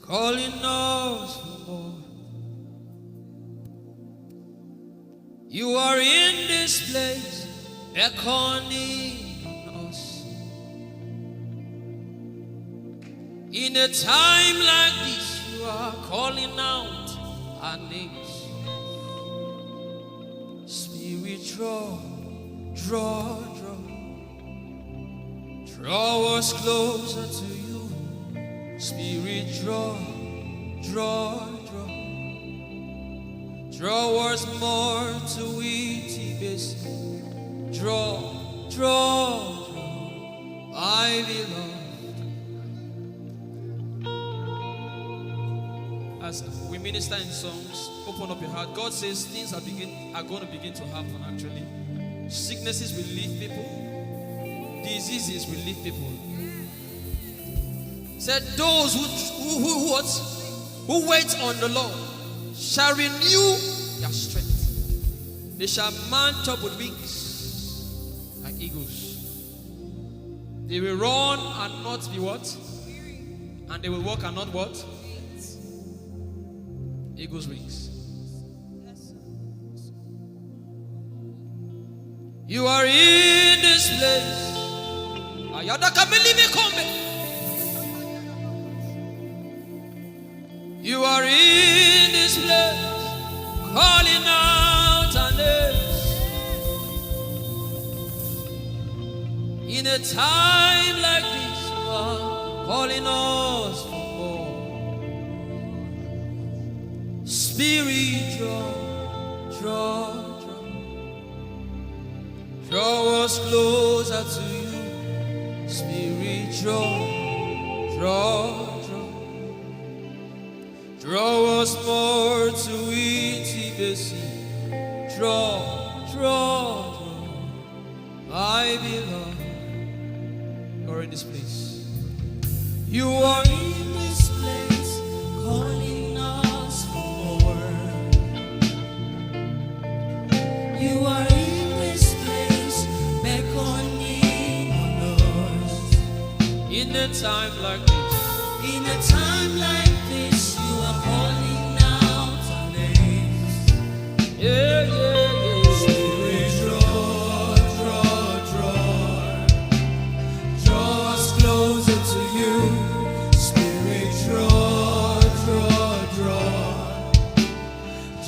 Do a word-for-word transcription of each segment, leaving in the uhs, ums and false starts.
calling us for more. You are in this place, beckoning us. In a time like this, you are calling out our names. Spirit, draw, draw, draw. Draw us closer to you. Spirit, draw, draw, draw. Draw us more to intimacy. Draw, draw, draw, my beloved. As we minister in songs, open up your heart. God says things are begin are going to begin to happen. Actually, sicknesses will leave people, diseases will leave people. Said those who who who, who what who wait on the Lord shall renew their strength. They shall mount up with wings like eagles. They will run and not be what? And they will walk and not what? Eagle's wings. You are in this place. Ayada kamili mi kombe. You are in this place, calling out our names. In a time like this, you are calling us for more. Spirit, draw, draw, draw. Draw us closer to you. Spirit, draw, draw, draw. Draw us more to intimacy. Draw, draw, draw, my beloved. You're in this place. You are in this place, calling us for more. You are in this place, beckoning on us. In a time like this, in a time like this, you are calling out our names. Yeah, yeah, yeah. Spirit, draw, draw, draw. Draw us closer to you. Spirit, draw, draw, draw.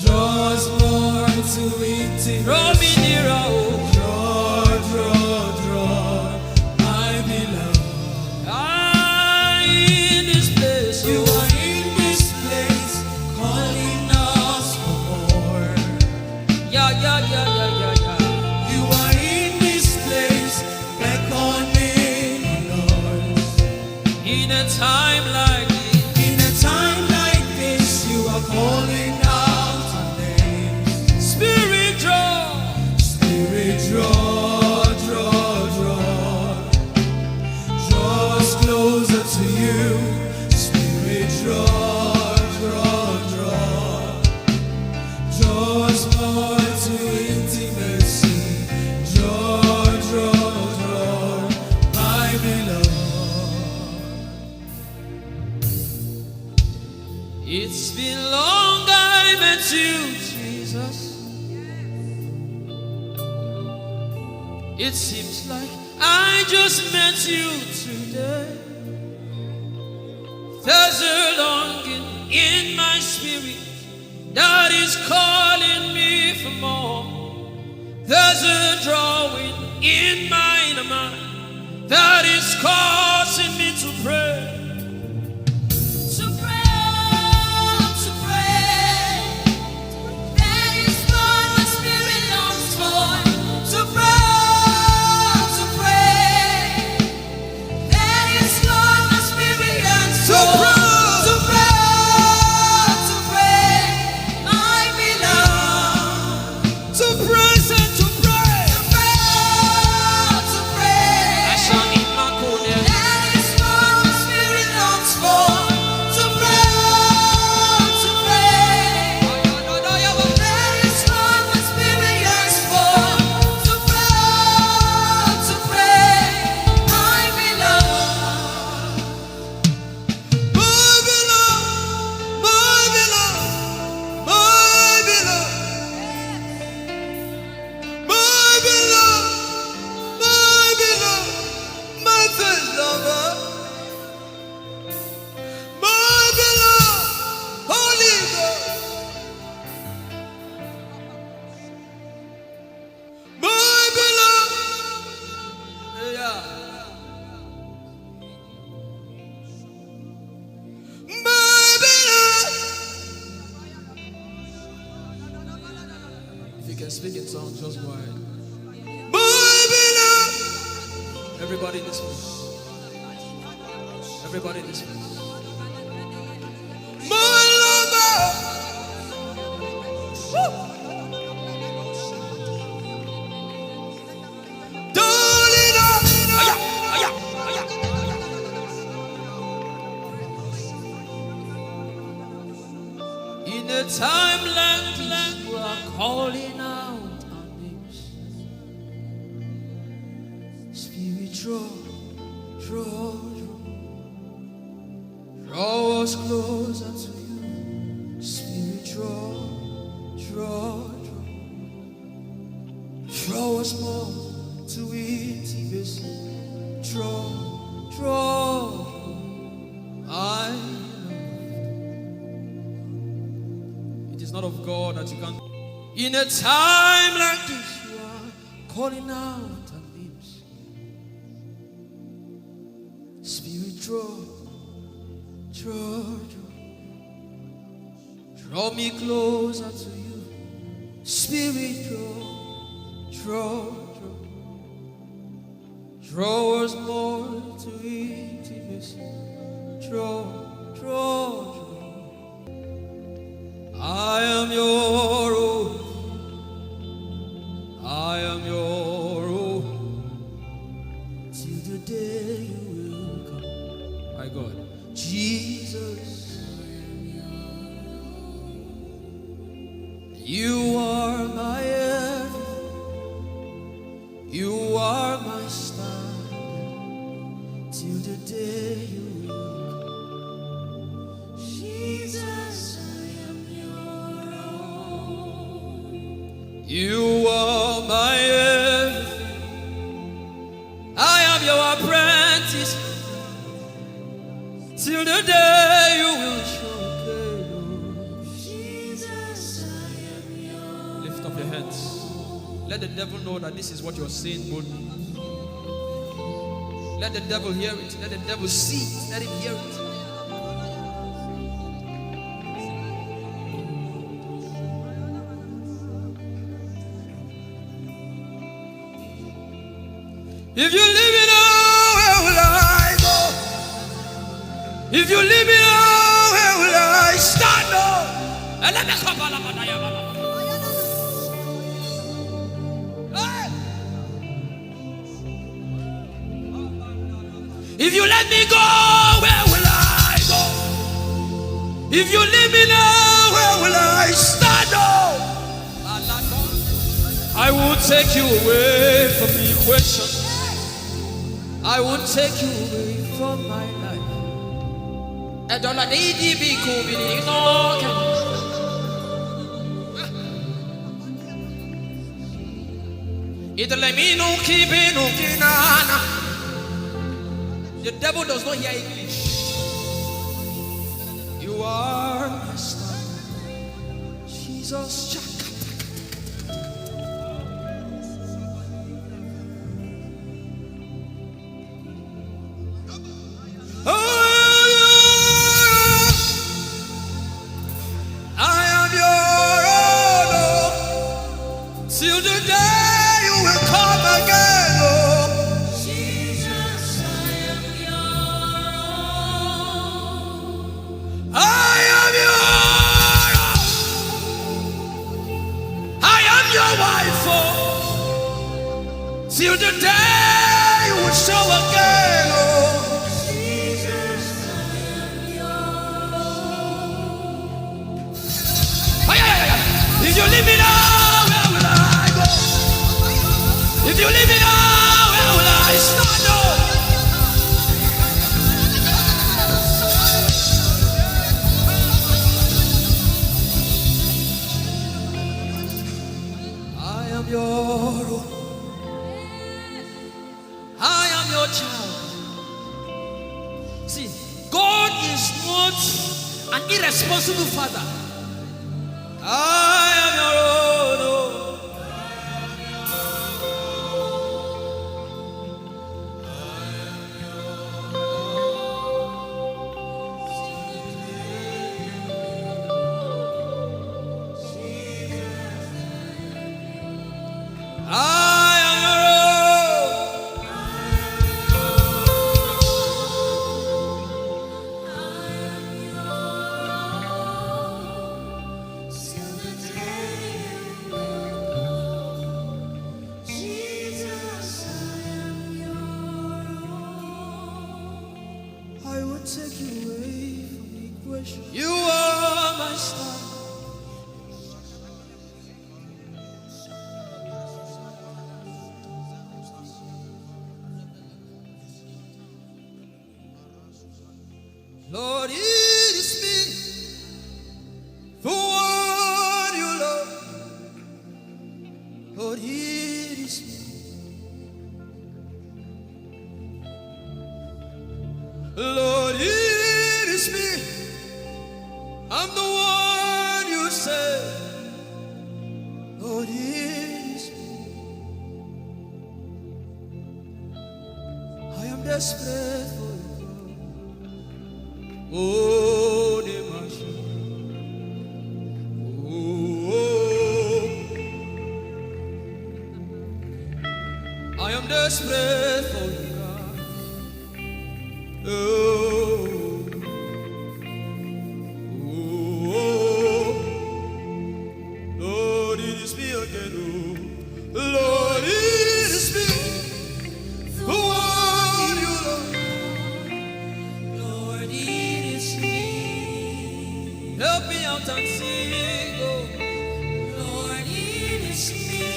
Draw us more to intimacy. Draw me nearer, oh. Draw, draw, draw, my beloved. Ah, in this place, you are in this place, calling us for more. Yeah, yeah, yeah, yeah, yeah, yeah. You are in this place, beckoning on us. In a time like this, in a time like this, you are calling out our names. Spirit, draw. Spirit, draw, draw, draw. Draw us closer to you. Spirit, draw, draw, draw. Draw us more to intimacy. Draw, draw, draw, my beloved. It's been long I met you, Jesus. It seems like I just met you today. There's a longing in my spirit that is calling me for more. There's a drawing in my inner mind that is causing me to pray. To pray, to pray. That is what my spirit longs for. To pray, to pray. That is what my spirit yearns for. To pray, to pray, my beloved. To praise and to pray. To pray, to pray. Ashani Makune. Can speak in tongues, just go ahead. Move it up. Everybody in this place. Everybody in this place. Move it up. Woo. Don't it up. Aya, aya, aya. In a time like this, you are calling out our names. Spirit, draw, draw, draw. Draw us closer to you. Spirit, draw, draw, draw. Draw us more to intimacy. Draw, draw. I love. It is not of God that you can. In a time like this, you are calling out our names. Spirit, draw, draw, draw. Draw me closer to you. Spirit, draw, draw, draw. Draw us more to intimacy. Draw, draw, draw. I am your own. I am your own. Till the day you will come. My God. Jesus, you are my everything. You are my standard. Till the day you will come. Jesus, I am your own. You are my everything. I am your apprentice. Till the day you will show me. Jesus, I am your. Lift up your hands. Let the devil know that this is what you're saying boldly. Let the devil hear it. Let the devil see it. Let him hear it. If you leave me now, where will I go? If you leave me now, where will I stand? Oh? Hey! If you let me go, where will I go? If you leave me now, where will I stand? Oh? I will take you away from the equation. I will take you away from my life. Edola de idi bi ko bi ni no ke. Italemino kibino kinana. The devil does not hear English. You are my star. Jesus. I am your own, oh, till the day you will come again, oh. Jesus, I am your own. I am your own. I am your wife, oh, till the day you will show again, oh. Jesus, I am your own. Ay, ay, ay, ay. If you leave me now, where will I go? If you leave me now, where will I stand, oh? I am your own. I am your child. See, God is not an irresponsible father. I am your own, oh. You are my star. Lord, it is me, the one you love. Lord, it is me. Lord, it is me. I'm the one you say. Lord, it is me. I am desperate for you. Oh, Demasha. Oh, I am desperate for you, God. Oh, oh, oh. Lord, it is me again. Oh, Lord, it is me. The one you love. Lord, it is me. Help me out and sing, oh. Lord, it is me,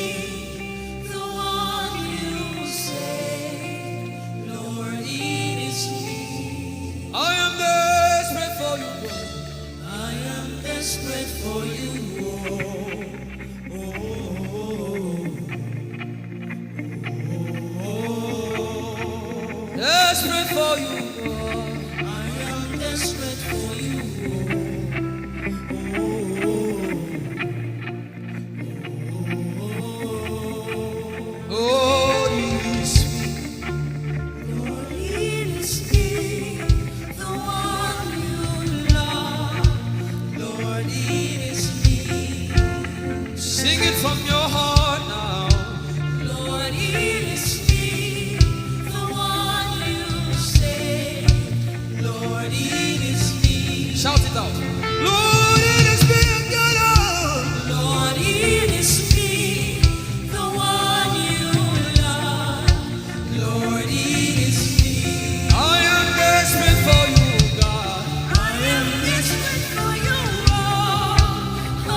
the one you say. Lord, it is me. I am desperate for you, Lord. I am desperate for you, oh. Oh, oh, oh, oh, oh. Desperate for you, Lord. I am desperate for you, oh. Oh, oh, oh. Lord, it is me. Lord, it is me, the one you love. Lord, it is me. Sing it from your heart now. Lord, it is me, the one you say. Lord, it is me. Shout it out. Lord, it is me again, oh. Lord, it is me, the one you love. Lord, it is me. I am desperate for you, God. I am desperate for you, oh, oh,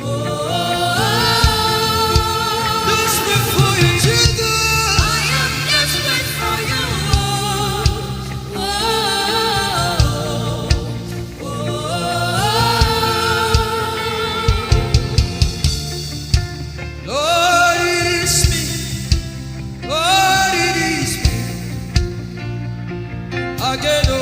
oh. Desperate for you, Jesus. I am desperate for you, oh, oh, oh, oh. Lord, it is me. Lord, it is me. Again, oh.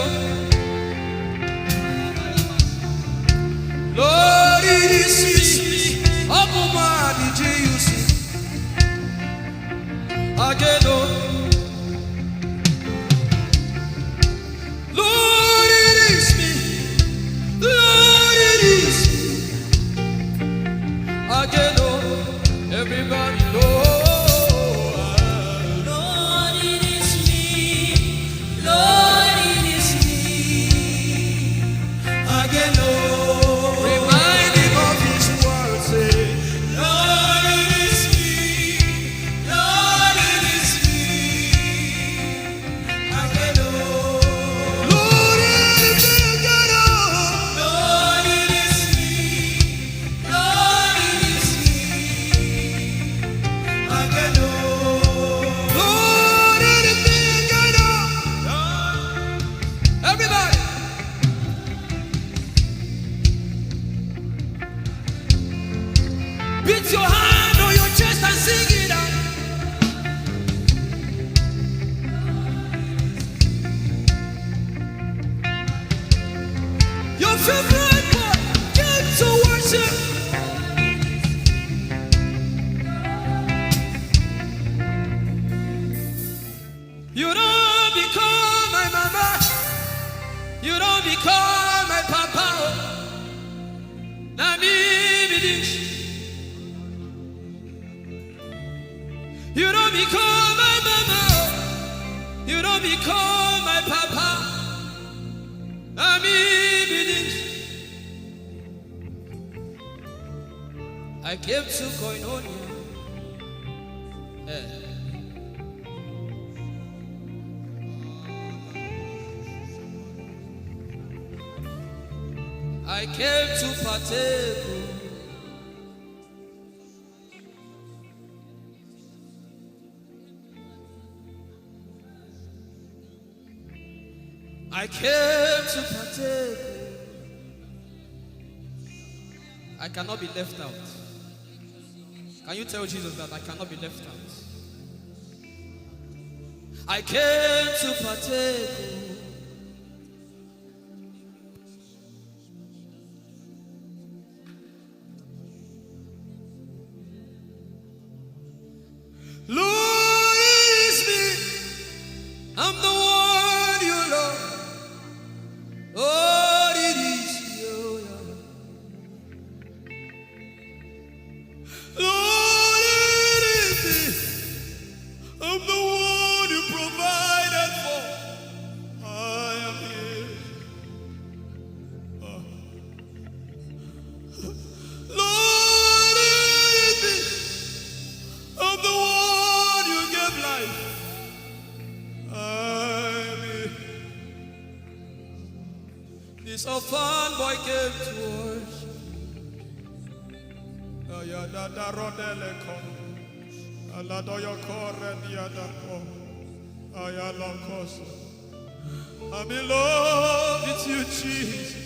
Lord, it is me. Open my eyes, did you see? Again, oh. Lord, it is me. Lord, it is me. Again, oh, everybody, Lord. Lord, it is me. Lord, it is me. Again, oh. Remind him of his word, say, Lord, it is me. Lord, it is me. Lord, it is me. Lord, it is me. Lord, it is me. Everybody. Beat your hand on your chest and sing it out. Your favorite boy came to worship. You don't become my mama. You don't become my papa. Oh. Na me be this. You don't become my mama. Oh. You don't become my papa. Na me be this. I came to koinonia. Eh. I came to partake. I came to partake. I cannot be left out. Can you tell Jesus that I cannot be left out? I came to partake. Lord, it is me. I'm the one you love. Lord, it is you. Lord, it is me. I'm the one you provided for. I am here. Oh. Lord, it is me. I'm the one you gave life. I am here. This orphan boy came to worship. Ayadada rodele ko. Aladoyo kore diada ko. Ayalokos. I'm in love with you, Jesus.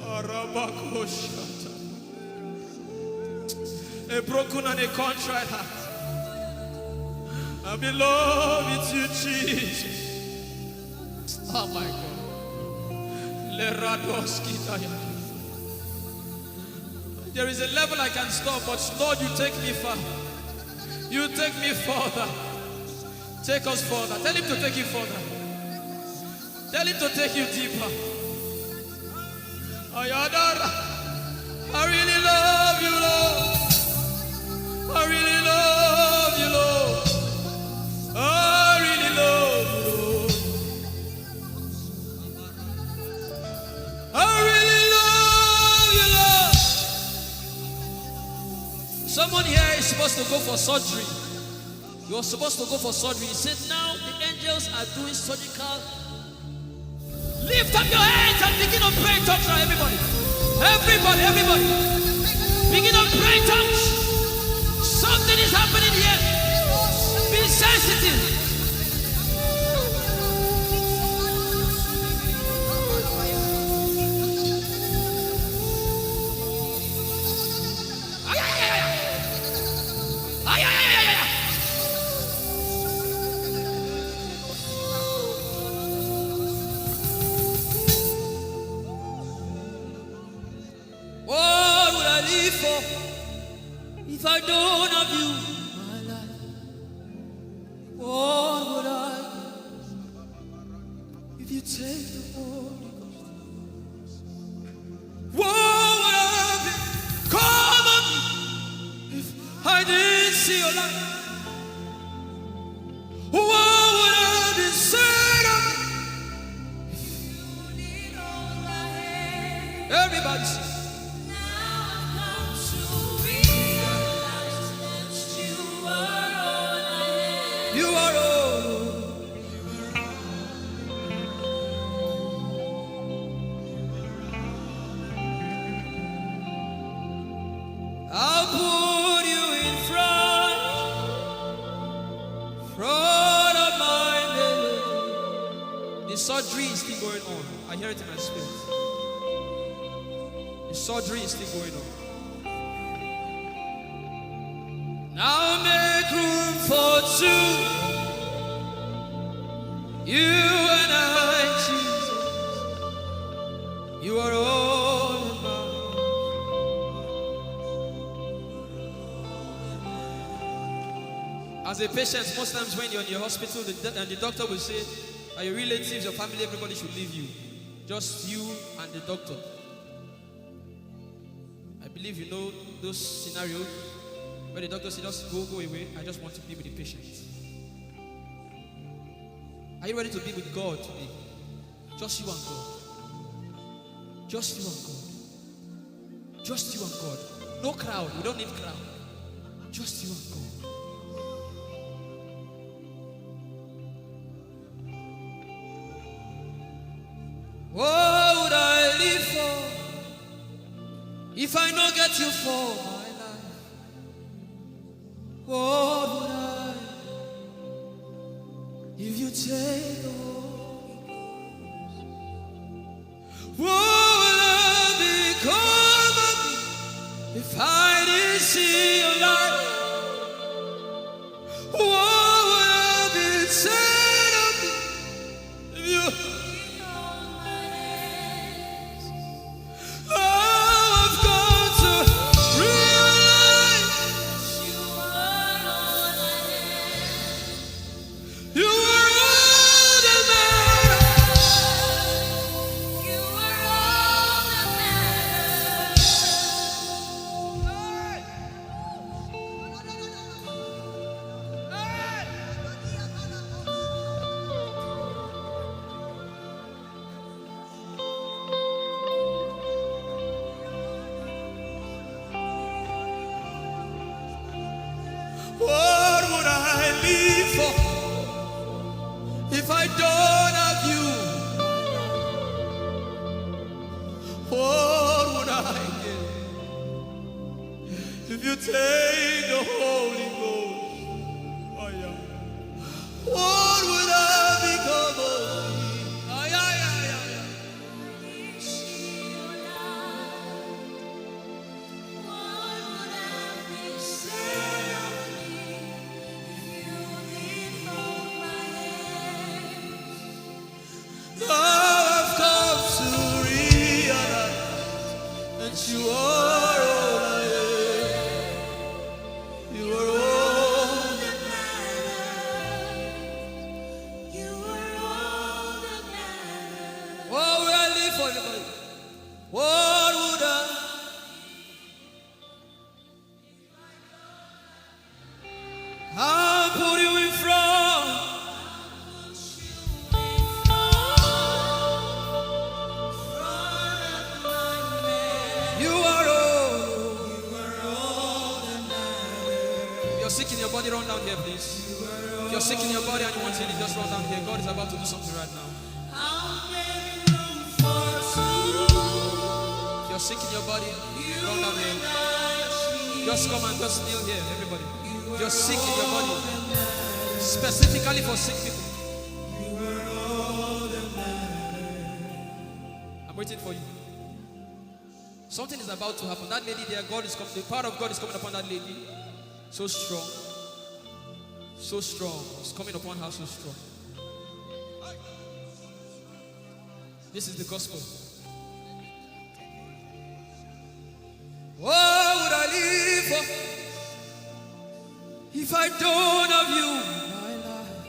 Arabakoshata. A broken and a contrite heart. I'm in love with you, Jesus. Oh my God. Leradoskitaya. There is a level I can stop, but Lord, you take me far. You take me further. Take us further. Tell him to take you further. Tell him to take you deeper. Ayadara. I really love you, Lord. I really love you, Lord. I really love you, Lord. I really love you, Lord. Someone here is supposed to go for surgery. You're supposed to go for surgery. He said, "Now the angels are doing surgical." Lift up your hands and begin to pray in tongues now, everybody. Everybody, everybody. Begin to pray in tongues. Something is happening here. Be sensitive. Ay, ay, ay, ay, ay. Ay, ay, ay, ay, ay, ay. What would I live for if I don't have you in my life? What would I give if you take the Holy Ghost? What would I be? Come on, if I didn't see your light, what would I be said of me? Everybody sing. Now I've come to realize that you are all I have. You are all. I'll put you in front, front of my melody. The surgery is still going on. I hear it in my spirit. The surgery is still going on. Now make room for two. You and I, Jesus. You are all about. As a patient, most times when you're in your hospital, the, do- and the doctor will say, "Are your relatives, your family, everybody should leave you. Just you and the doctor." I believe you know those scenarios where the doctor says, "Just go, go away. I just want to be with the patient." Are you ready to be with God today? Just you and God. Just you and God. Just you and God. No crowd. We don't need crowd. Just you and God. What would I live for if I no get you for my life? What would I if you take the Holy Ghost? What would I become of me if I didn't see your light? What would I be said of me if you I've come to realize you are all that matters. What would I live for if I don't have you? What would I give if you take the Holy Ghost? Oh, yeah. What would I become of me? Ah, yeah, yeah, yeah, yeah. Now I've come to realize that you are all I am. You are all that matters. You are all that matters. What would I live for, everybody? What would I? I'll put you in front. You are all. If you're sick in your body, run down here, please. If you're sick in your body and you want healing, just run down here. God is about to do something right now. If you're sick in your body, run down here. Just come and just kneel here, everybody. If you're sick in your body, specifically for sick people. I'm waiting for you. Something is about to happen. That lady there, God is coming. The power of God is coming upon that lady. So strong. So strong. It's coming upon her so strong. This is the gospel. What would I live for if I don't have you in my life?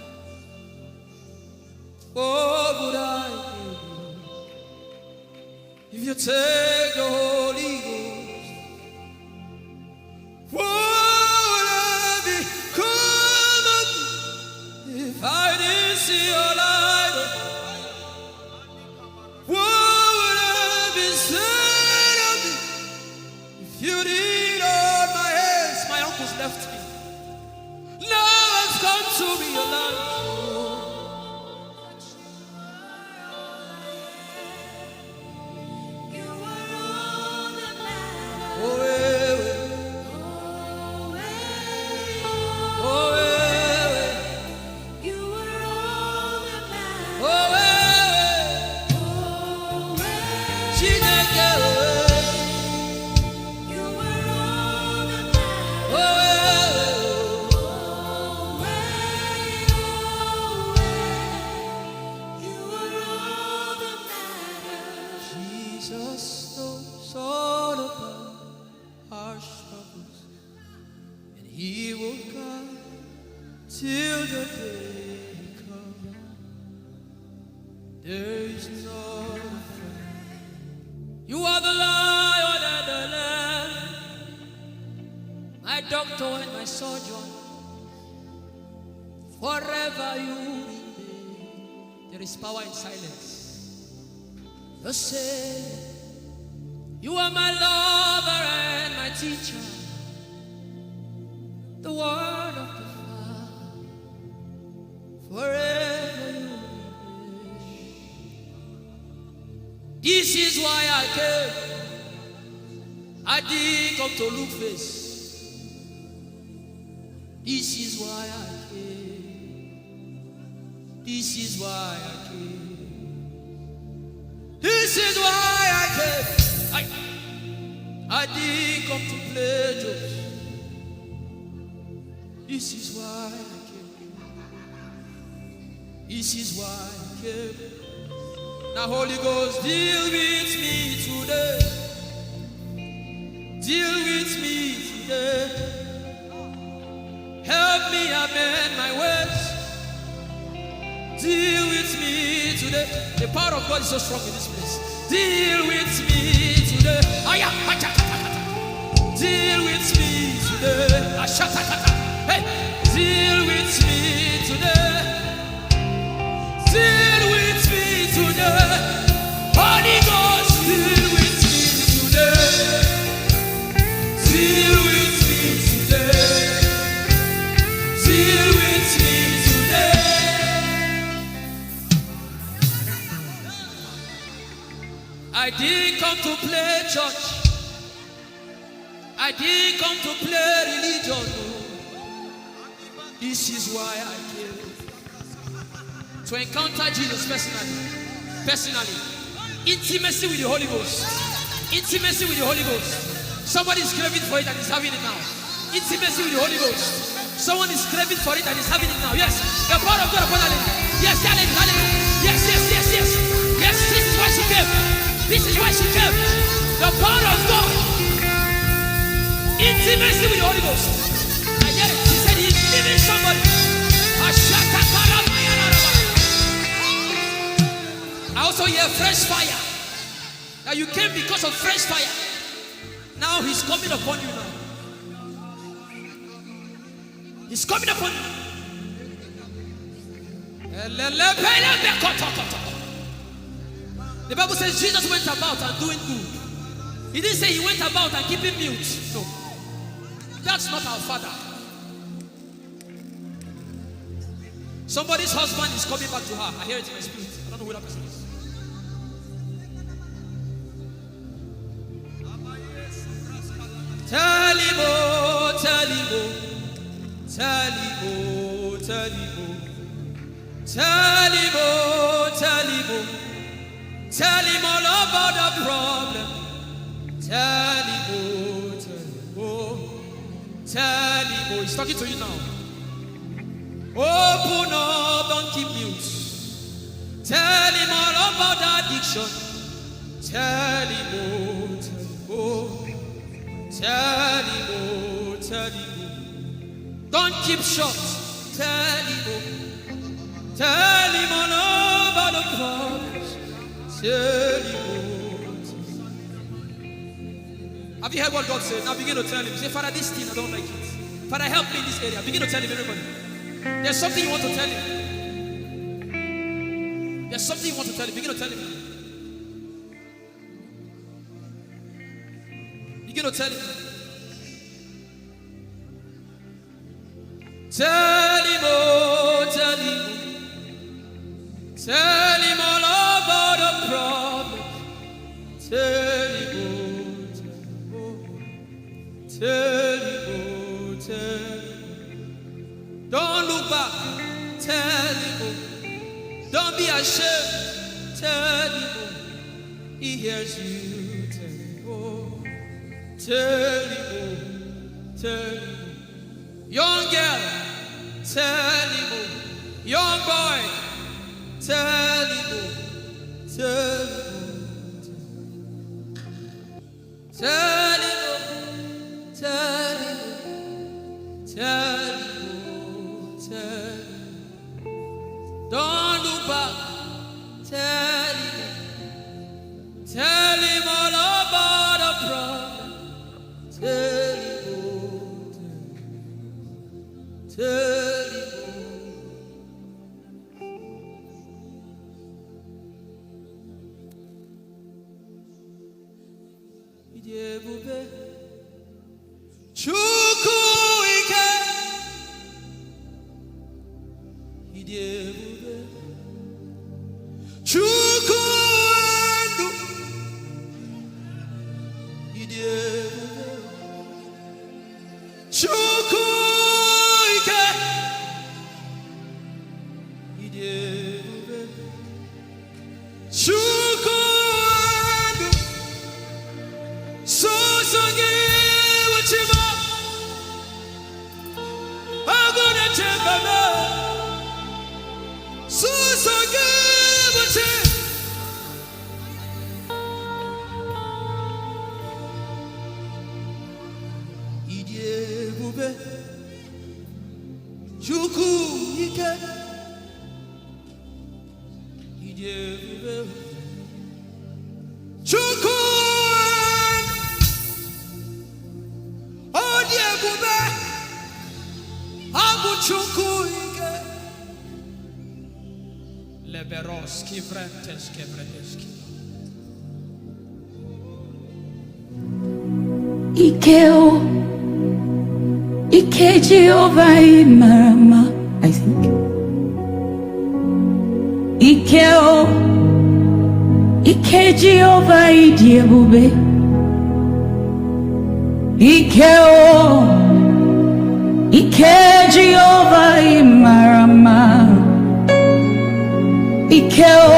What would I give if you take the Holy Ghost? What would I become of me if I didn't see your light? What would I be said of me if you didn't hold my hands? My uncles left me. Now I've come to realize. Jesus knows all about our struggles, and He will guide till the day comes. There is no fear. You are the Lion and the Lamb, my doctor and my surgeon. Forever you remain. There is power in silence. The same. You are my lover and my teacher. The word of the Father. Forever you remain. This is why I came. I didn't come to look face. This is why I came. This is why I came. This is why I came. I, I didn't come to play jokes. This is why I came. This is why I came. Now, Holy Ghost, deal with me today. Deal with me today. Help me amend my ways. Deal with me today. The power of God is so strong in this place. Deal with me today. Aya, acha, acha, acha. Deal with me today. Asha, acha, acha. Hey, deal with me today. Deal with me today. Holy Ghost, deal with me today. Deal with me today. Deal with me today. I didn't come to play church. I didn't come to play religion. Oh. This is why I came. To encounter Jesus personally. Personally. Intimacy with the Holy Ghost. Intimacy with the Holy Ghost. Somebody is craving for it and is having it now. Intimacy with the Holy Ghost. Someone is craving for it and is having it now. Yes. The power of God upon that lady. Yes, that lady, that lady. Yes, yes, yes, yes. Yes, this is why she came. This is why she came. The power of God. Intimacy with the Holy Ghost. I hear it. He said he's leaving somebody. I also hear fresh fire. Now you came because of fresh fire. Now he's coming upon you now. He's coming upon you. The Bible says Jesus went about and doing good. He didn't say he went about and keeping mute. No. That's not our father. Somebody's husband is coming back to her. I hear it in my spirit. I don't know who that person is. Tell him, oh, tell him, oh. Tell him, oh, tell him, oh. Tell him, oh, tell him, oh. Tell him all about the problem. Tell him, oh, tell him, oh. Tell him, oh. He's talking to you now. Open up, don't keep mute. Tell him all about the addiction. Tell him, oh, tell him, oh. Tell him, oh, tell him, oh. Don't keep short. Tell him, oh. Tell him all about the problems. Tell him, oh, tell him. Have you heard what God said? Now begin to tell him. Say, "Father, this thing, I don't like it. Father, help me in this area." Begin to tell him, everybody. There's something you want to tell him. There's something you want to tell him. Begin to tell him. Begin to tell him. Tell him, oh, tell him. Tell him all about the problem. Tell him, oh, tell him, oh. Tell him, oh, tell him. Don't look back. Tell him, oh. Don't be ashamed. Tell him, oh. He hears you. Tell him, oh. Tell him, oh. Tell him, oh. Young girl, tell him, oh. Young boy, tell him, oh. Tell him, oh. Tell him, oh. Tell him, oh. Tell him, oh. Tell him. Don't look back. Tell him, oh. Tell him all about the problem. Tell him, oh, tell him, tell him, oh. Ị dị ebube. Chukwu ike. Ị dị ebube. Chukwu ndụ. Chukwu, sọsọ gị bụ chi m. Agụ na-eche mba m. Sọsọ gị bụ chi. Ị dị ebube. Chukwu ike. Ị dị ebube. Chukwu. Ọ dị ebube. Ọ bụ Chukwu ike. Leberos kivrenteski vredeski. Ike o, ike Jehova ị mara mma, I think. Ike o, ike Jehova ị dị ebube. Ike o, ike Jehova ị mara mma. Ike o,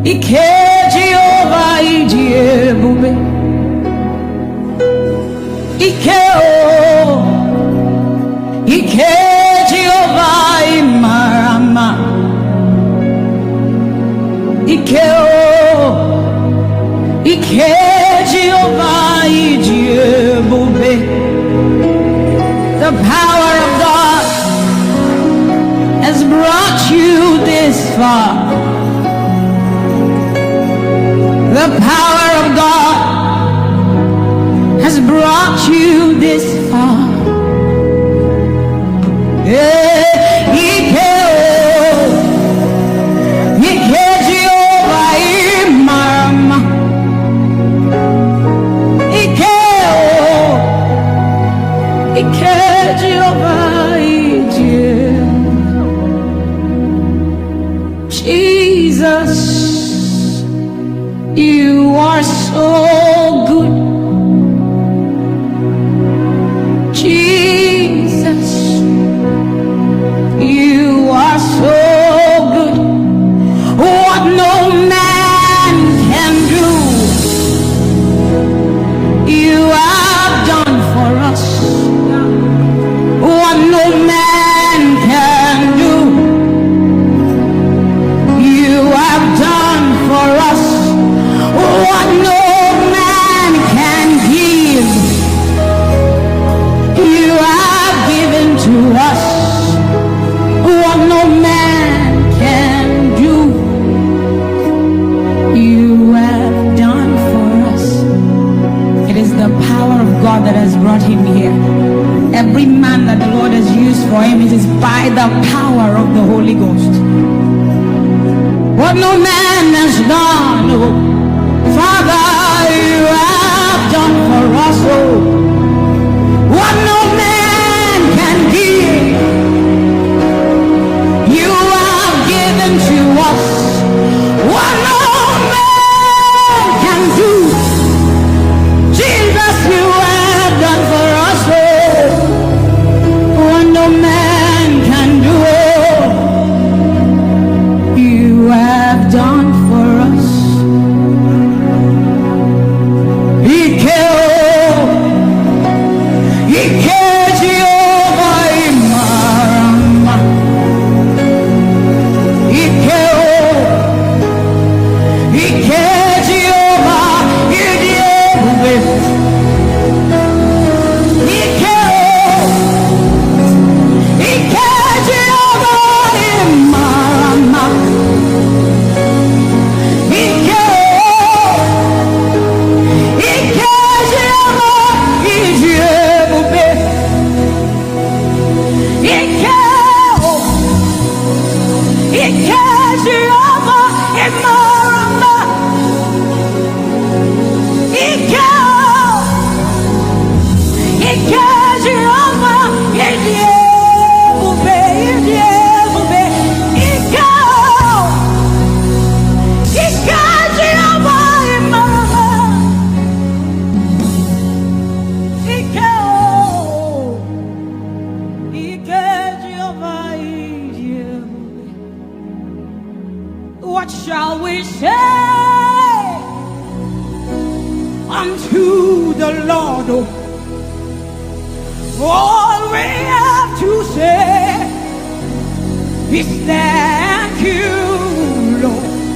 ike Jehova ị dị ebube. Ike o, ike Jehova ị mara mma. Ike o, ike Jehova ị dị ebube. The power of God has brought you this far. The power of God has brought you this far. Eh, ike o, ike Jehova ị mara mma. Ike o, ike Jehova ị dị ebube. Jesus, you are so good. Jesus, you are so good. What no man can do, you have done for us. What no man can do, you have done for us. What no man can give, you have given to us. What no man can do, you have done for us. It is the power of God that has brought him here. Every man that the Lord has used for him, it is by the power of the Holy Ghost. What no man has done, oh, Father, you have done for us, oh. What no man can give, you have given to us. What no man can do, Jesus, you have done for us, oh. What no man can do, oh, you have done for us. Ike o, ike Jehova ị mara mma. Ike o, ike Jehova ị dị ebube. Ike o, ike Jehova ị mara mma. Ike o, ike Jehova ị dị ebube. Ike o, ike Jehova ị mara mma. Ike o, ike Jehova ị dị ebube, ị dị ebube. Ike o, ike Jehova ị mara mma. Ike o, ike Jehova ị dị ebube. What shall we say unto the Lord? Oh, all we have to say is thank you, Lord.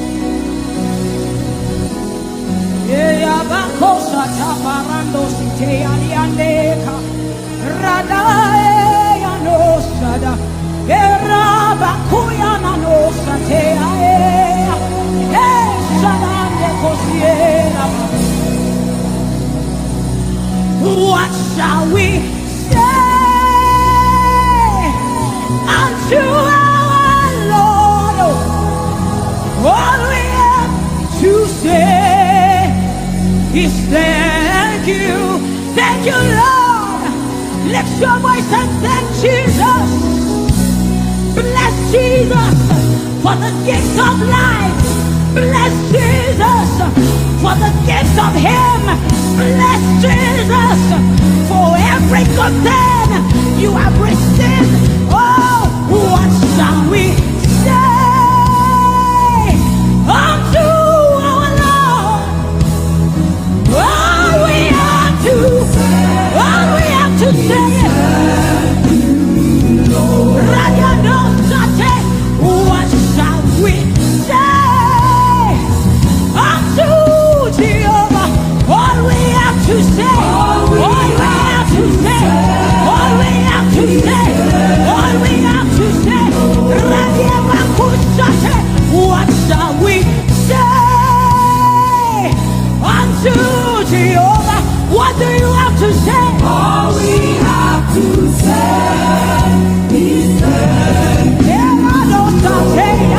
Yeah, Yabakosa Tabarando Site Alianeka. Radae Anosada. Erabakuya Nanosate Aea. Hey, Shalande Kosiera. What shall we say unto our Lord? All we have to say is thank you. Thank you, Lord. Lift your voice and thank Jesus. Bless Jesus for the gift of life. Bless Jesus for the gift of Him. Bless Jesus for every good thing you have received. Oh, what shall we say unto our Lord? All we have to, all we have to say is, Radianosate, what shall we say unto Jehovah? All we have to say, all we have to say, all we have to say, all we have to say, Radiabakusate, what shall we say unto Jehovah? What do you have to say? All we have to say is thank you.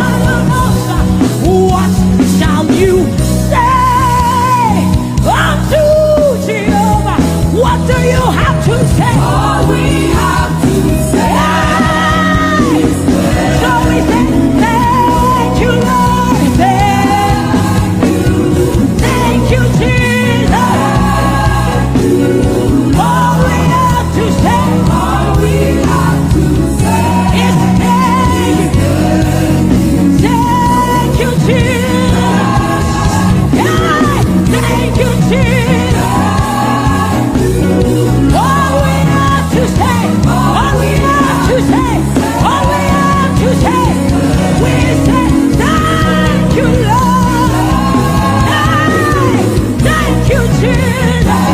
What shall you say unto Jehovah? What do you have to say? All we have to say is thank you. So we say, thank you, Lord. Thank you, Jesus. All we have to say, all we have to say is thank you. Thank you, Jesus. Yeah, thank you, Jesus. All we have to say, all we have to say, all we have to say, we say, thank you, Lord. Hey, thank you, Jesus.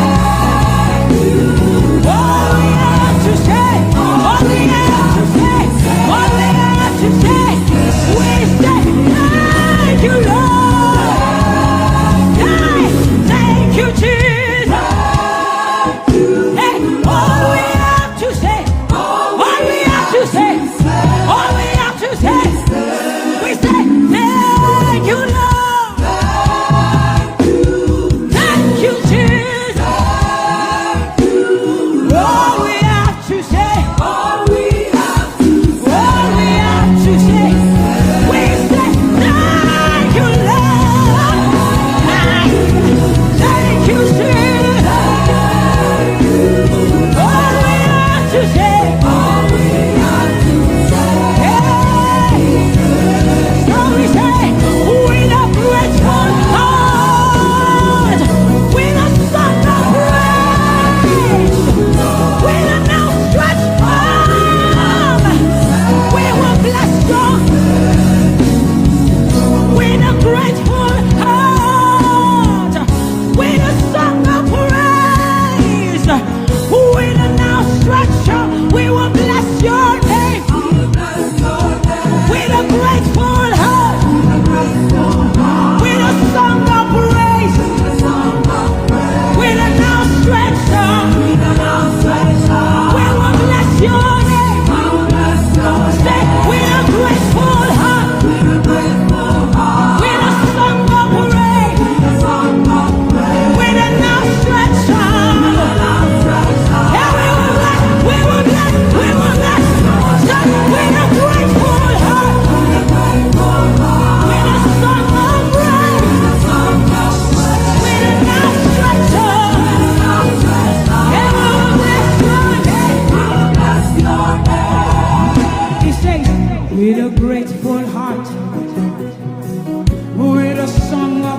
All we have to say, all we have to say, all we have to say, we say, thank you,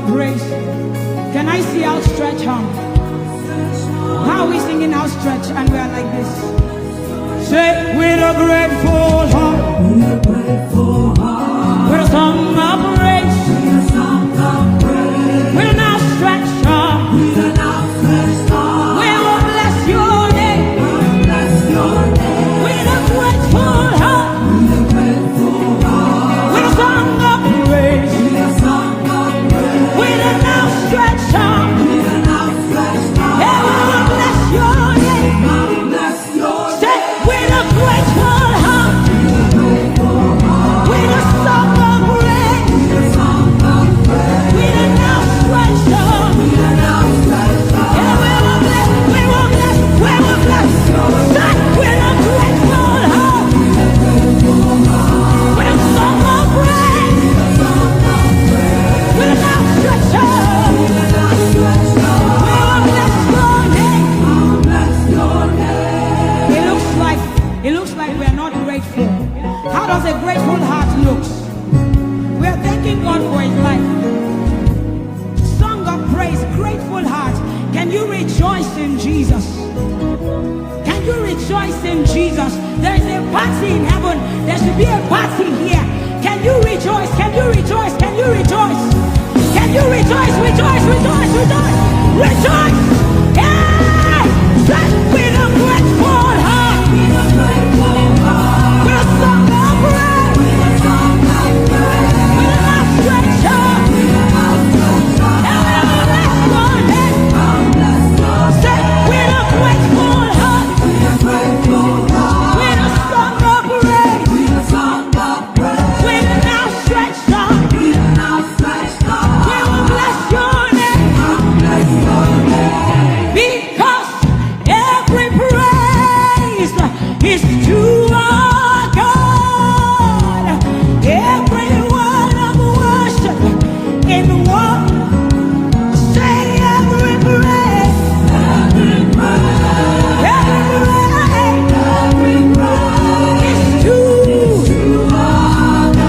Praise. Can I see outstretched hand? How are we singing outstretched and we are like this? Say, with a grateful heart, with a song of praise, with an outstretched hand, we will bless your name. With a grateful heart, with a song of praise, with an outstretched arm, yeah, we will bless your name. Say, with a grateful heart, with a song of praise, with an outstretched arm, yeah, we will bless, we will bless, we will bless. Say, with a grateful heart, with a song of praise, with an outstretched arm, we will bless your name. It looks like, it looks like we are not grateful. How does a grateful heart look? We are thanking God for his life. Song of praise, grateful heart. Can you rejoice in Jesus? Can you rejoice in Jesus? There is a party in heaven. There should be a party here. Can you rejoice? Can you rejoice? Can you rejoice? Can you rejoice? Rejoice, rejoice, rejoice, rejoice. Hey! Say, with a grateful heart, with a song of praise, with an outstretched arm, and we will bless your name. Say, with a grateful heart, with a song of praise, with an outstretched arm, we will bless your name. Because every praise is to our God. Every word of worship in one. Say, every praise, every praise, every praise, every praise is to our God.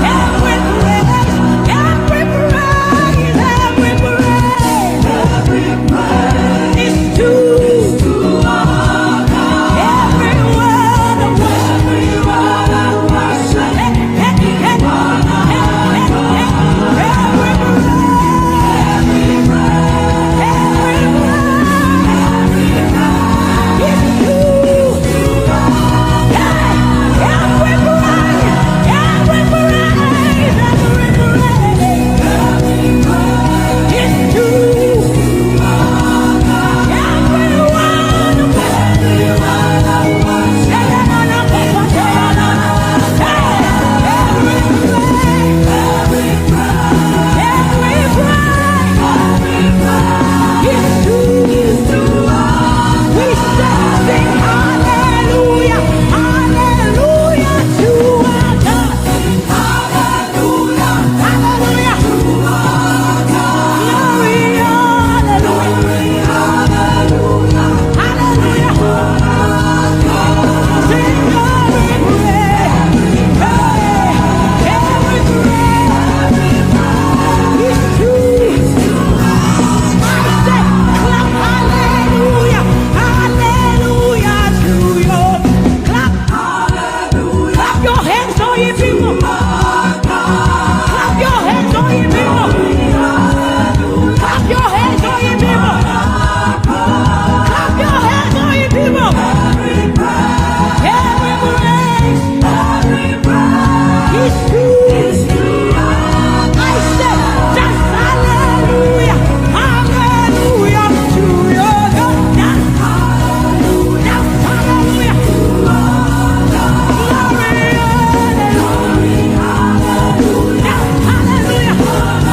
Every praise, every praise, every praise, every praise is to our God. Every word of worship, every word of worship, Clap your hands, all ye people. Clap your hands, all ye people. Clap your hands, all ye people. Clap your hands, all ye people. Every praise, every praise is to you. I said, just hallelujah, hallelujah to your God. Just hallelujah, just hallelujah. Glory, hallelujah. Just hallelujah.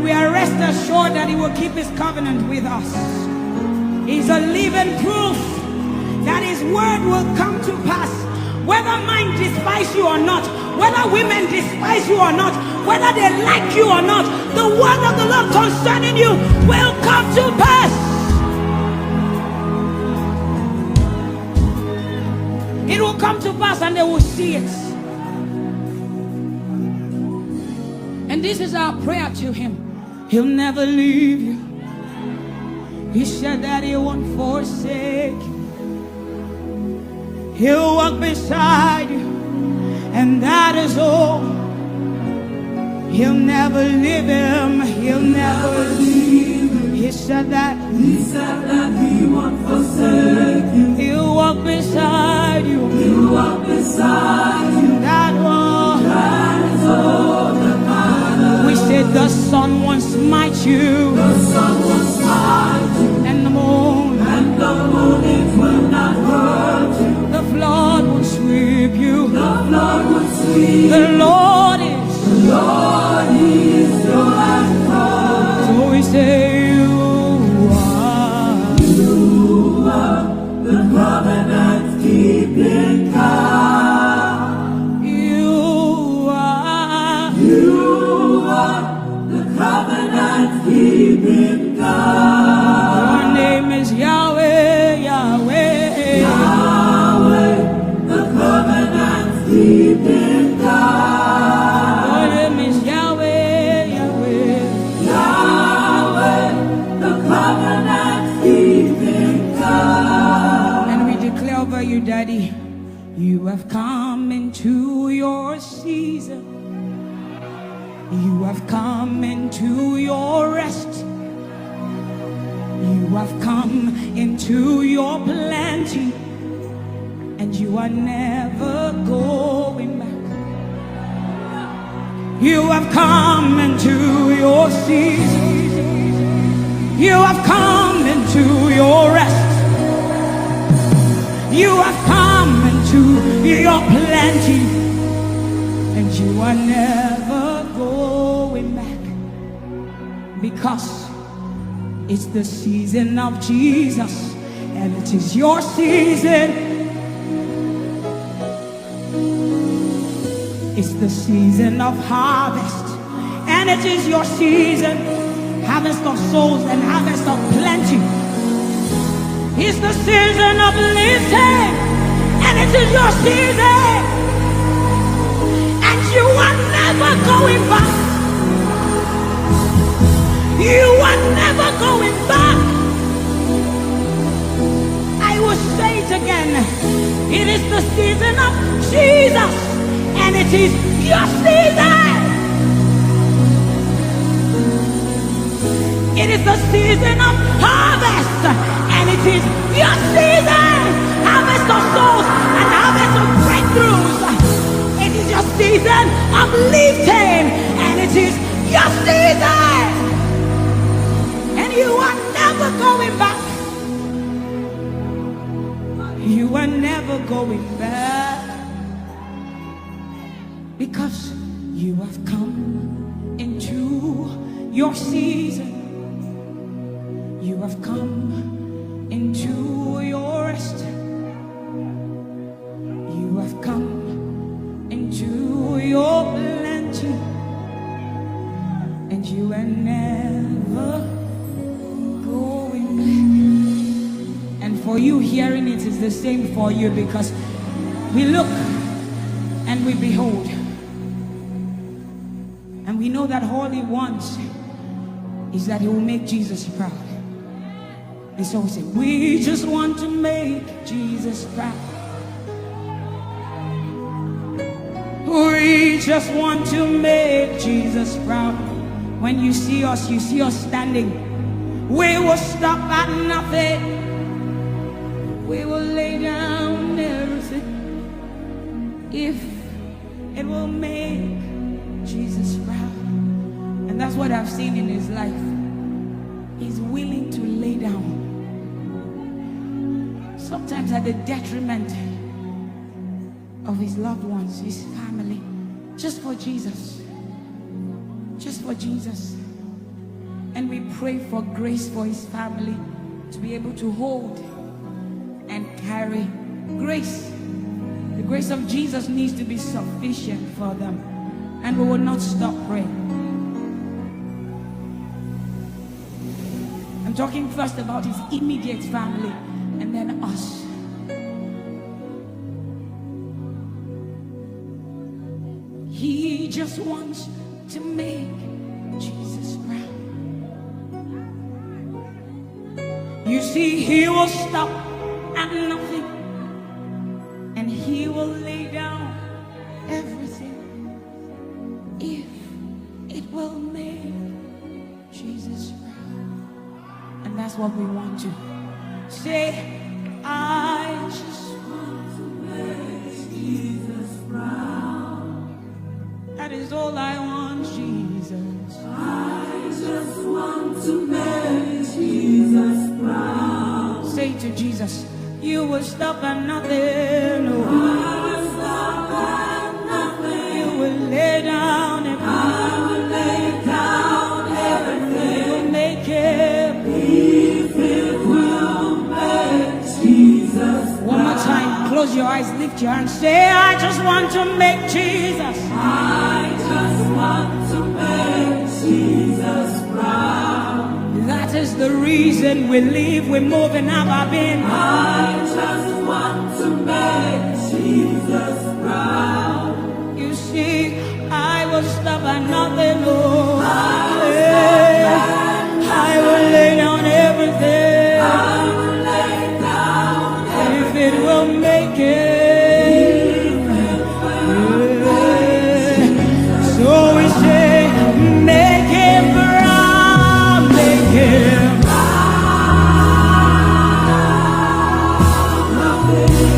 We are rest assured that He will keep His covenant with us. He's a living proof that His word will come to pass. Whether men despise you or not, whether women despise you or not, whether they like you or not, the word of the Lord concerning you will come to pass. It will come to pass and they will see it. And this is our prayer to Him. He'll never leave you. He said that He won't forsake you. He'll walk beside you, and that is all. He'll never leave him. He'll never leave him. He said that. He said that He won't forsake you. He'll walk beside you. He'll walk beside you. That one. That is all that matters. We said the sun won't smite you. The sun won't smite you. And the moon. And the moon, it will not hurt you. The flood won't sweep you. The flood won't sweep you. The Lord is. The Lord is your anchor. So we say you are. You are the covenant keeping God. You are. You are the covenant keeping God. Your name is Yahweh, Yahweh. Yahweh, the covenant keeping God. Your name is Yahweh, Yahweh. Yahweh, the covenant keeping God. And we declare over you, Daddy, you have come into your season. You have come into your rest. You have come into your plenty. And you are never going back. You have come into your season. You have come into your rest. You have come into your plenty. And you are never going back. Because it's the season of Jesus, and it is your season. It's the season of harvest, and it is your season. Harvest of souls and harvest of plenty. It's the season of lifting, and it is your season. And you are never going back. You are never going back. I will say it again. It is the season of Jesus, and it is your season. It is the season of harvest, and it is your season. Harvest of souls and harvest of breakthroughs. It is your season of lifting, and it is your season. And you are never going back. You are never going back. Because you have come into your season. You have come into your rest. You have come into your plenty. And you are never going back. And for you, hearing it is the same for you, because we look and we behold. And we know that all He wants is that He will make Jesus proud. And so we say, we just want to make Jesus proud. We just want to make Jesus proud. When you see us, you see us standing. We will stop at nothing. We will lay down everything if it will make Jesus proud. And that's what I've seen in His life. He's willing to lay down, sometimes at the detriment of his loved ones, his family, just for Jesus. Just for Jesus. And we pray for grace for his family to be able to hold and carry grace. The grace of Jesus needs to be sufficient for them. And we will not stop praying. I'm talking first about his immediate family and then us. He just wants to make Jesus proud. You see, he will stop at nothing and he will lay down everything if it will make Jesus proud. And that's what we want to say. I just want to make Jesus proud. That is all I want, Jesus. I just want to make Jesus proud. Say to Jesus, you will stop at nothing. Oh. I will stop at nothing. You will lay down everything. I will lay down everything. You will make it. If it will make Jesus. One more time, close your eyes, lift your hand, say, I just want to make Jesus. I just want to make Jesus proud. That is the reason we live, we move, and have our being. I just want to make Jesus proud. You see, I will stop at nothing, Lord. I will stop at nothing. I will lay down everything. I will lay down everything. If it will make it. So we say, make him proud, make him proud.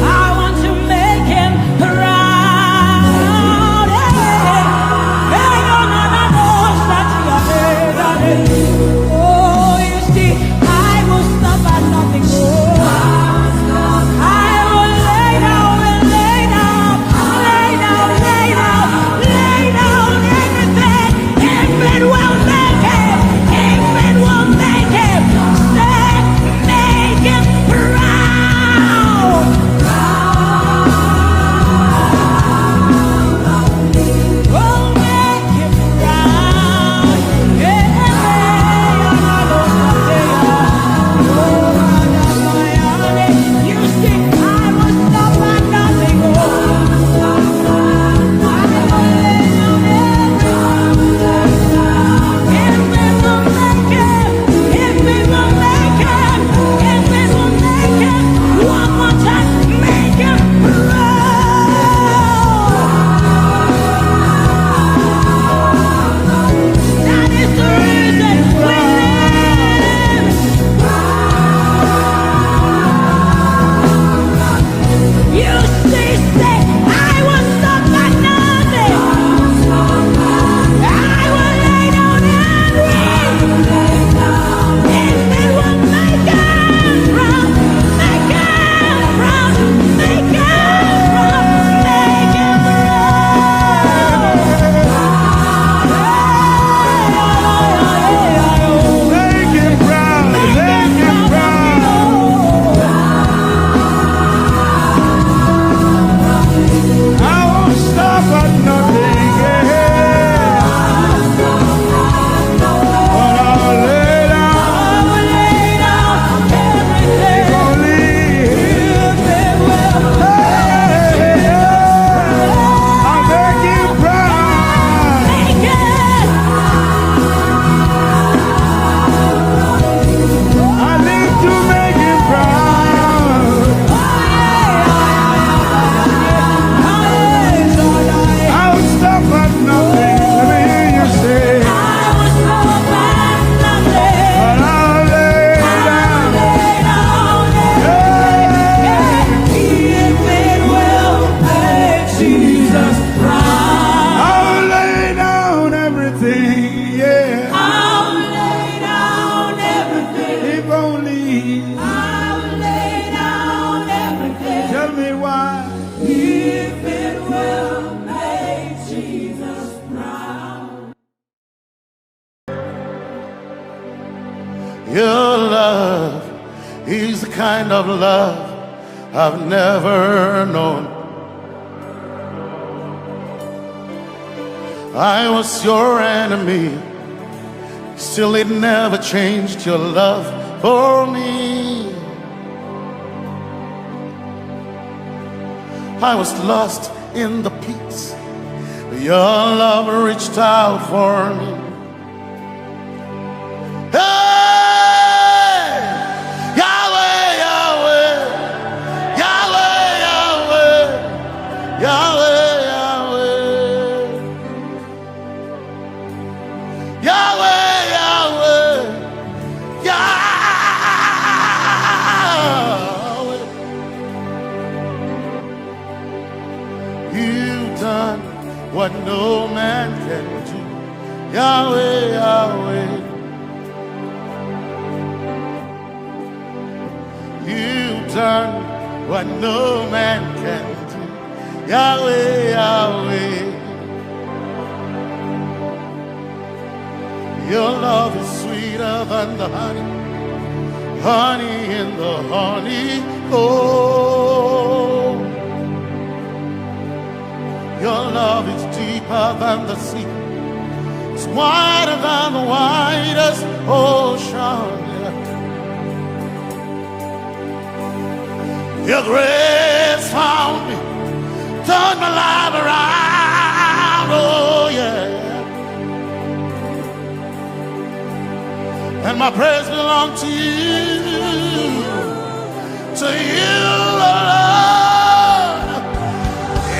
I want to make him proud. Hey, hey, no, no, no, no. Your love is the kind of love I've never known. I was your enemy, still it never changed your love for me. I was lost in the pits, but your love reached out for me. Hey! Yahweh, Yahweh, Yahweh, Yahweh, Yahweh, Yahweh. Yahweh, Yahweh, Yahweh. You've done what no man can do. Yahweh, Yahweh. You've done what no man can do. Yahweh, Yahweh. Your love is sweeter than the honey, honey in the honeycomb. Your love is deeper than the sea, it's wider than the widest ocean. Yeah. Your grace found me, turned my life around. Oh, yeah. And my praise belongs to you, to you alone.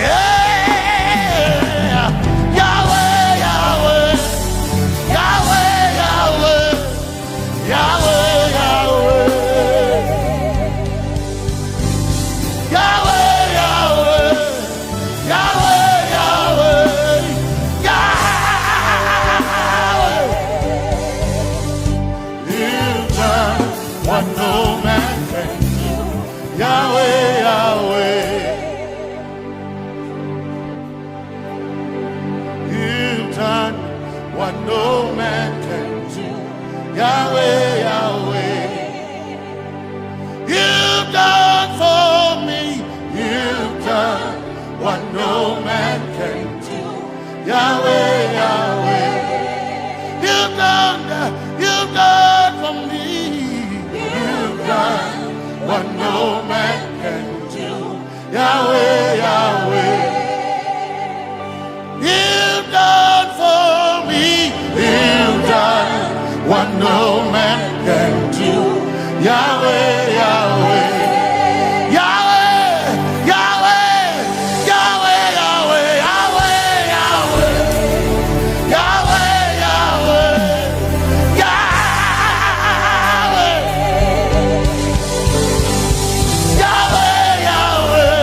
Yeah. Yahweh, Yahweh, Yahweh, Yahweh, Yahweh, Yahweh. Yahweh, Yahweh, Yahweh, Yahweh, Yahweh. You've done what no man can do. Yahweh, Yahweh. You've done what no man can do. Yahweh, Yahweh. You've done for me. You've done what no man can do. Yahweh, Yahweh. You've done, you've done for me. You've done what no man can do. Yahweh, Yahweh. You've done for me. You've done what no man can do. Yahweh, Yahweh. Yahweh, Yahweh, Yahweh, Yahweh, Yahweh, Yahweh. Yahweh, Yahweh, Yahweh. Yahweh, Yahweh,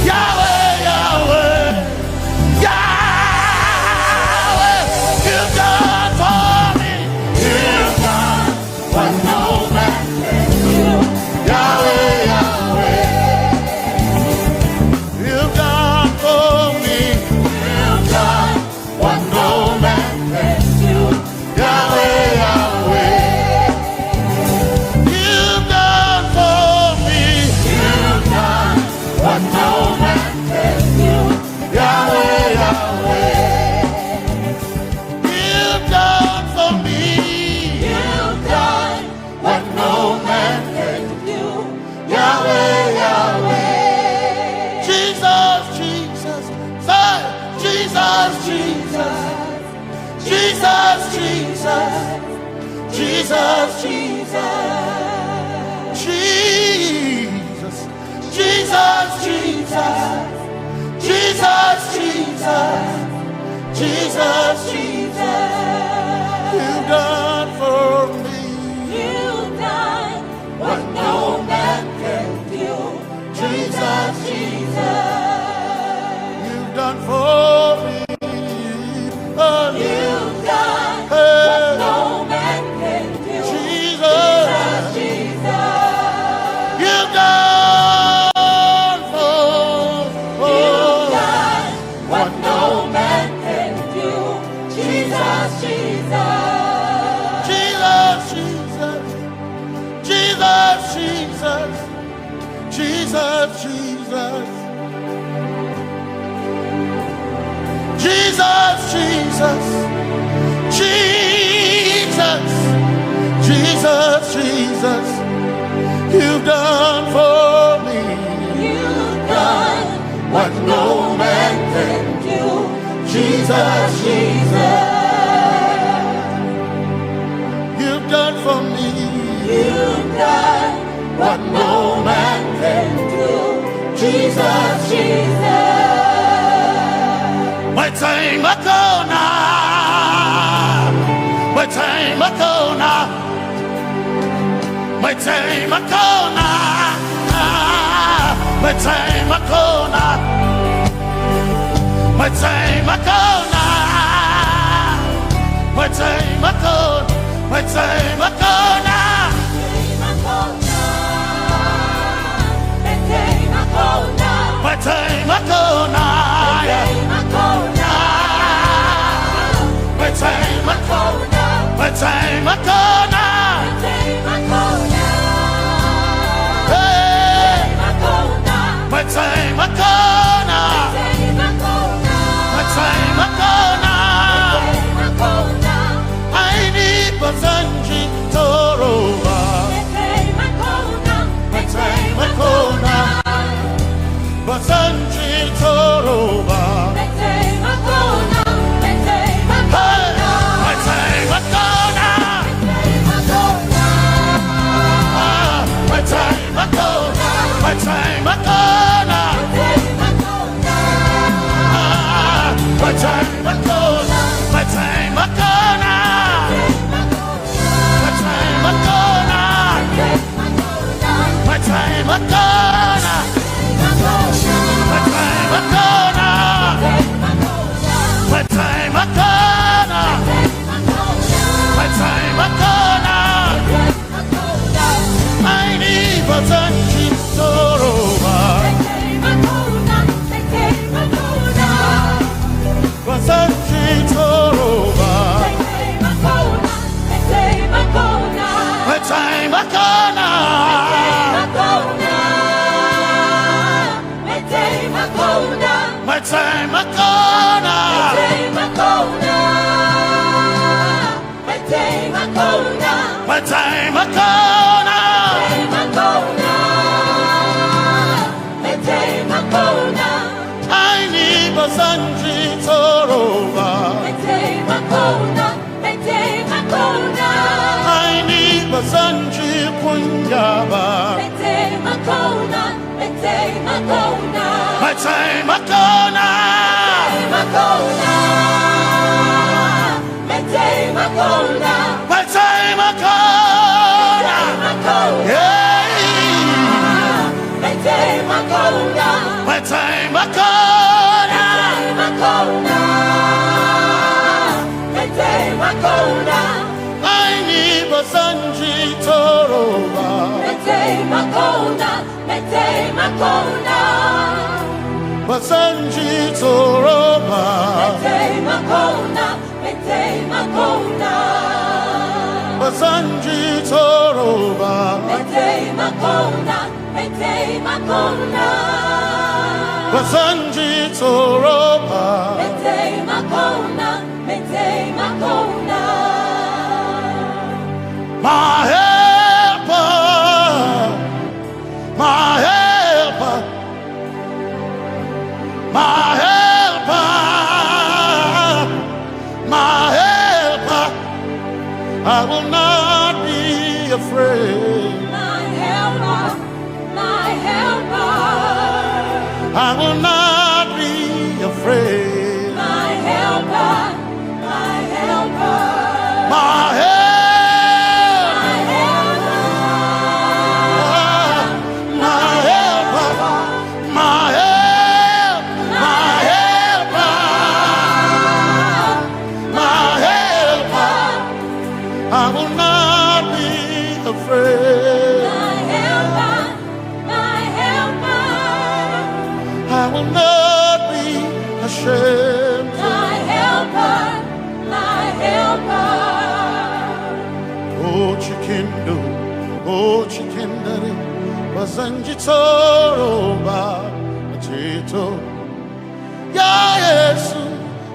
Yahweh, Yahweh, Yahweh, you've done for me. You've done what no man can do. Yahweh, Yahweh, you've done for me. You've done what no man can do. Yahweh, Yahweh. You've done for me. You've done what no man can do. Yahweh, Yahweh. You've done for me. You've done what no man can do. Yahweh, Yahweh. Jesus, Jesus, say, Jesus, Jesus. Jesus, Jesus, Jesus, Jesus. Jesus, Jesus, Jesus. Jesus, Jesus, Jesus, Jesus. You've done for me. You've done what no man can do. Jesus, Jesus. You've done for me. Oh, you've done what no man can do. Jesus, Jesus, Jesus. You've done for me. You've done Jesus, Jesus, Jesus, you've done for me. You've done what no man can do. Jesus, Jesus, you've done for me. You've done what no man can do. Jesus, Jesus. Metsei makona. Metsei makona. Metsei makona. Metsei makona. Metsei makona. Metsei makona. Metsei makona. Metsei makona. Metsei makona. Metsei makona. Hey. Metsei makona. Metsei makona. Aini bazanji toroba. Metsei makona. Bazanji toroba. Hey, metsei makona. Ah, metsei makona. Metsei makona. Ah, metsei makona. Metsei makona. Metsei makona. Metsei makona. Metsei makona. Metsei makona. Metsei makona. Aini bazanji toroba. Bazanji toroba. Metsei makona. Metsei makona. Metsei makona. Aini bazanji toroba. Aini bazanji kunyaba. Metsei makona. Metsei makona. Metsei makona. Metsei makona. Hey. Metsei makona. Metsei makona. Metsei makona. Aini bazanji toroba. Metsei makona. Metsei makona. Bazanji toroba. Metsei makona. Metsei makona. Bazanji toroba. Metsei makona. Metsei makona. Bazanji toroba. Metsei makona. Metsei makona. My helper, my helper, my helper, my helper. I will not be afraid. My helper, my helper. I will not be afraid. My helper, my helper. My help. My helper. My helper. My help. My helper. My helper. I will not be afraid. My helper, my helper. I will not be ashamed. My helper, my helper. Oh, chikindo, oh, chikindari, bazanji toroba, chito. Ya Yesu,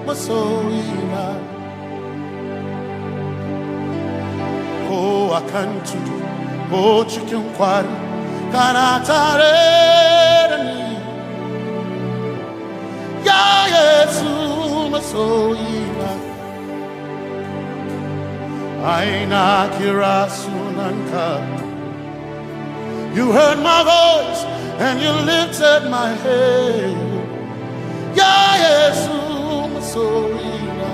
masoyina. Ko a kan tudu, ko cikin kwari, kana tare da ni. Ya Yesu masoyina, ai na kira sunanka. You heard my voice and you lifted my head. Ya Yesu masoyina,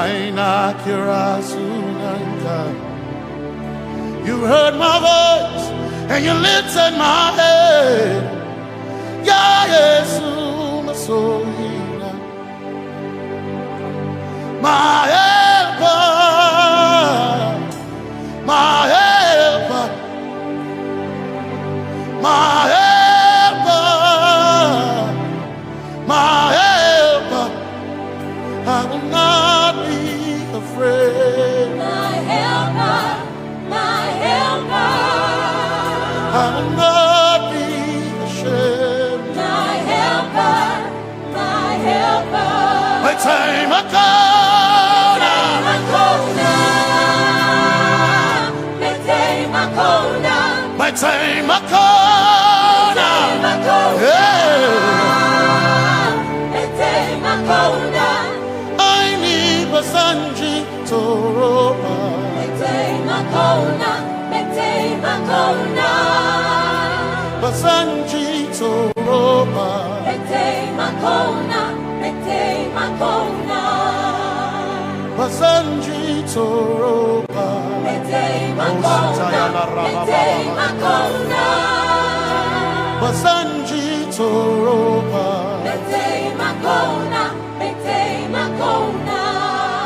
ai na kira sunanka. You heard my voice and you lifted my head. Ya Yesu masoyina, my helper, my helper, my helper, my helper. I will not be afraid. My helper, my helper. I will not be ashamed. My helper, my helper. Mai taimako na. Mai taimako na. Mai taimako na. Mai taimako na. Yeah. Mai taimako na. Ai ni ba zan ji tsoro ba. Mai taimako na, mai taimako na. Ba zan ji tsoro ba. Mai taimako na, mai taimako na. Ba zan ji tsoro ba. Mai taimako na, mai taimako na. Ba zan ji tsoro ba. Mai taimako na. Mai taimako na.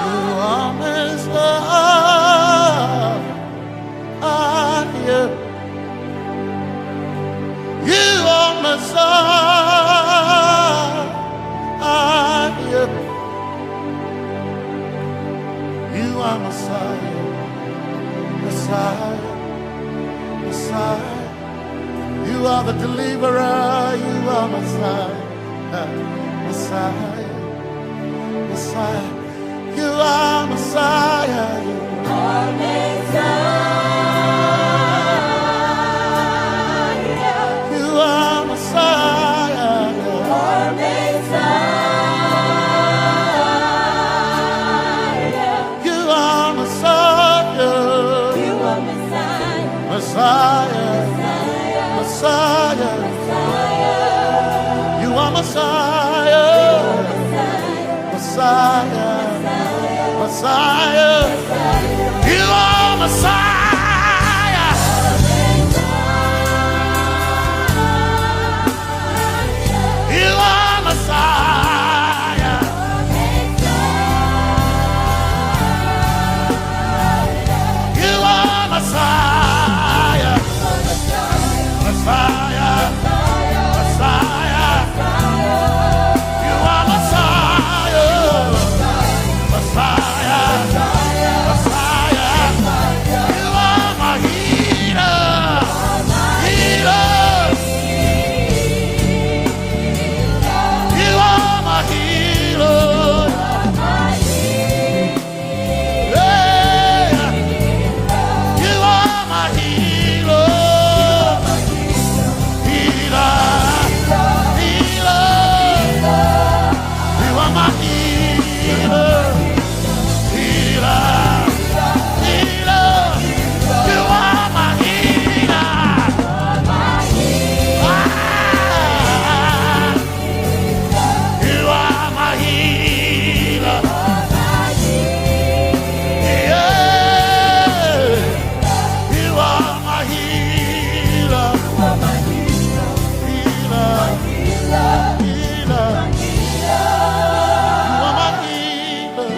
You are Messiah. You are Messiah. You are Messiah. Messiah. Messiah. You are the deliverer. You are Messiah. Messiah. Messiah. You are Messiah. You are Messiah. You are Messiah. You are Messiah. You are Messiah. You are Messiah. Messiah. Messiah. Messiah. Messiah. You are Messiah. Messiah. Messiah. Messiah. You are Messiah. You are Messiah. You are Messiah. Messiah. Messiah. You are Messiah. Messiah. Messiah. You are my healer. Healer. You are my healer. Yeah. You are my healer. Healer. Healer. You are my healer. Healer. Healer. You are my healer. Ah. You are my healer. Yeah. You are my healer. Healer. Healer. You are my healer.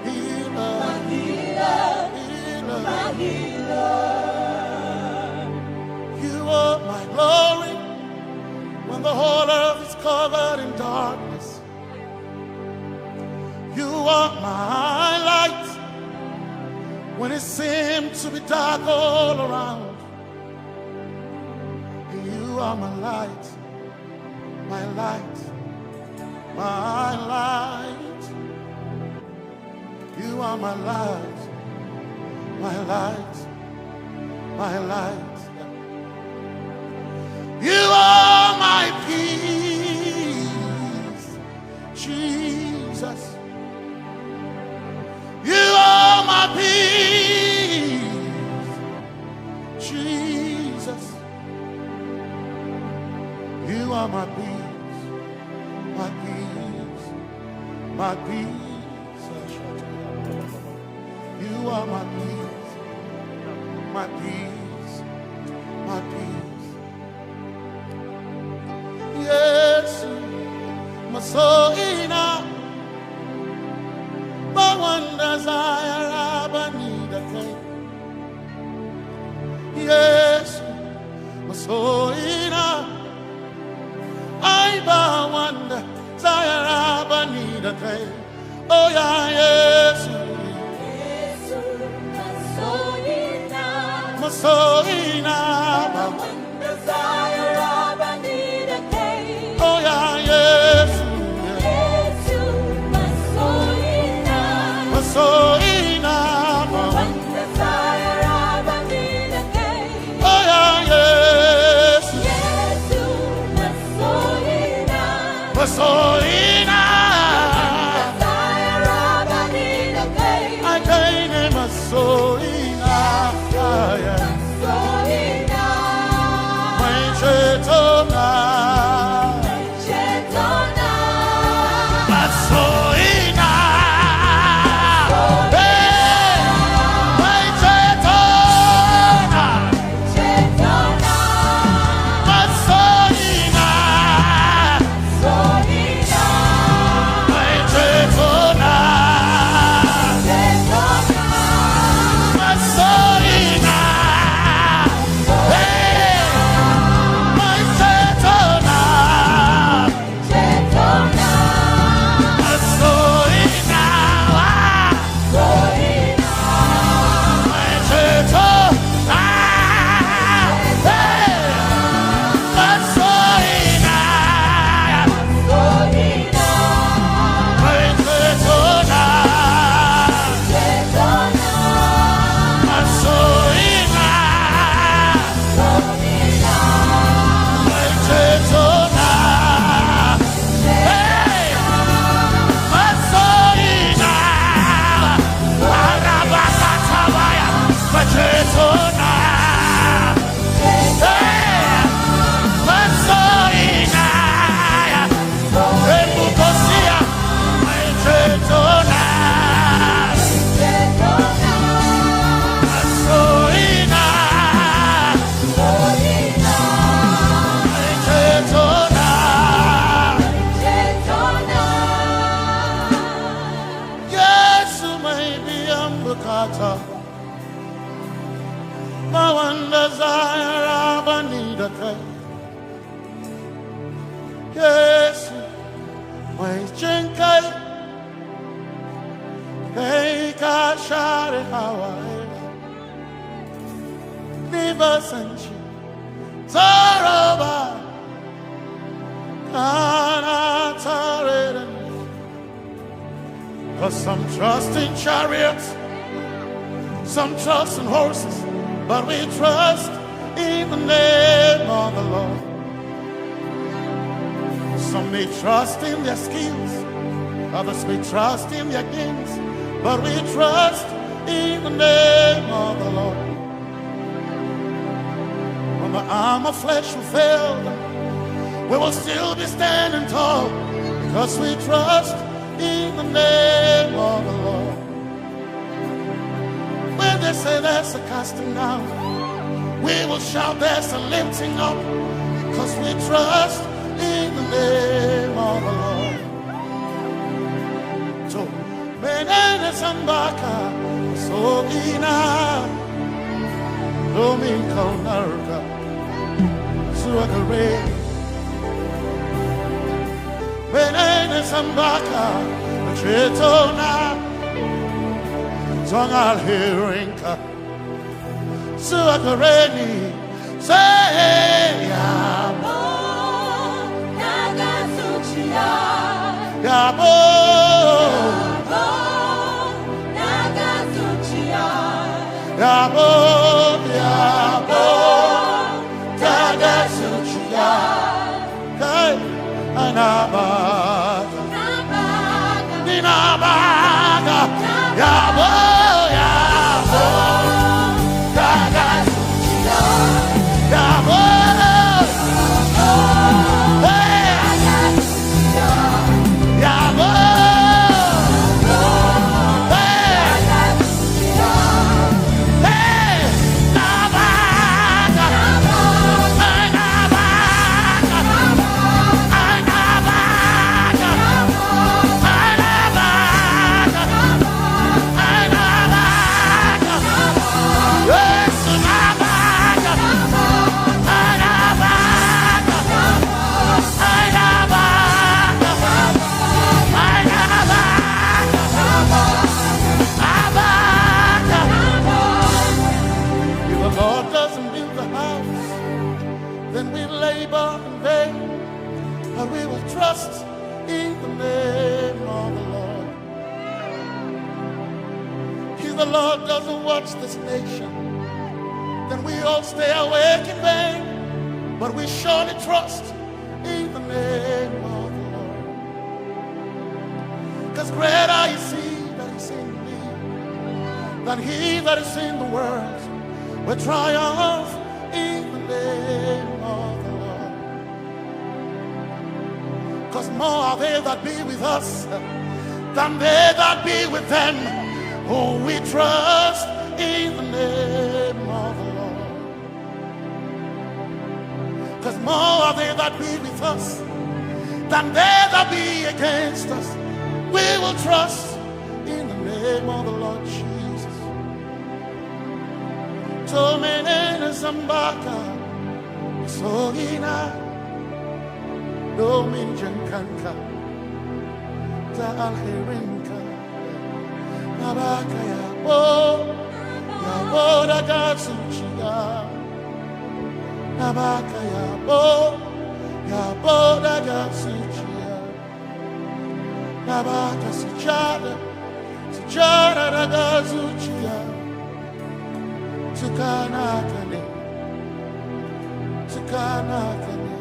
Healer. Healer. You are my glory when the whole earth is covered in darkness. You are my light when it seems to be dark all around. You are my light, my light. My light, you are my light, my light, my light. You are my peace, Jesus. You are my peace, Jesus. You are my peace, my peace, my peace. You are my peace, my peace, my peace. Yesu, masoina, bawanda zayara banida kai. Yesu, masoina, ai bawanda zayara banida kai. Oh yeah, Yesu, Yesu, masoina, masoina, bawanda zayara banida kai. Oh yeah, Yesu, Yesu, masoina, masoina, bawanda zayara banida kai. Oh yeah, Yesu, Yesu, masoina, masoina, bawanda zayara banida kai. Ai kai ne masoina, yeah. Mai cetona, masoina, hey, mai cetona, masoina, mai cetona, masoina, hey, mai cetona, masoina, mai cetona, hey, masoina, mai cetona, masoina, mai cetona, hey, masoina, arabakatabaya, mai cetona, hey, masoina, ebukosia, mai cetona, masoina, mai cetona. Yesu mai biyan bukata, bawanda zayara banida kai. Yesu mai jinkai, kai ka share hawaye. Rivers and Taroba, kana tarere. 'Cause some trust in chariots, some trust in horses, but we trust in the name of the Lord. Some may trust in their skills, others may trust in their gains, but we trust in the name of the Lord. When the arm of flesh will fail, we will still be standing tall, 'cause we trust in the name of the Lord. When they say there's a casting down, we will shout there's a lifting up, 'cause we trust in the name of the Lord. So, menene sambaka, sogina, domin kaunarka, zuwa gare. Menene sambaka, cetona, zong alherinka, zuwa gare ni, sai ya. Naga zuciya. Yabo, yabo, yabo, tagasuchia. Hey, anaba. Ninabaga, yabo, yabo, tagasuchia, yabo. Hey, yabo. Hey. If the Lord doesn't build the house, then we labor in vain, but we will trust in the name of the Lord. If the Lord doesn't watch this nation, then we all stay awake in vain, but we surely trust in the name of the Lord. Because greater is he that is in me than he that is in the world. We triumph in the name of the Lord. Because more are they that be with us than they that be with them who we trust in the name of the Lord. Because more are they that be with us than they that be against us. We will trust in the name of the Lord Jesus. Tomenene zambaka, sogina, domin jankanka, ta alherinka. Nabaka yabo, yabo daga zuciya. Nabaka yabo, yabo daga zuciya. Nabaka sujada, sujada daga zuciya. Tukana kane, tukana kane.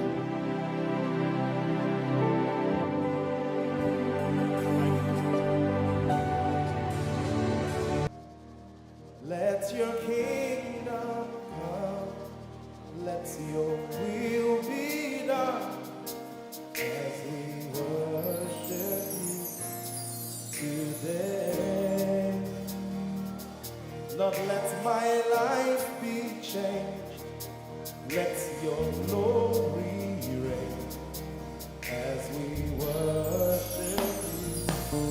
Let your kingdom come, let your will be done as we worship you today. Lord, let my life be changed, let your glory reign as we worship you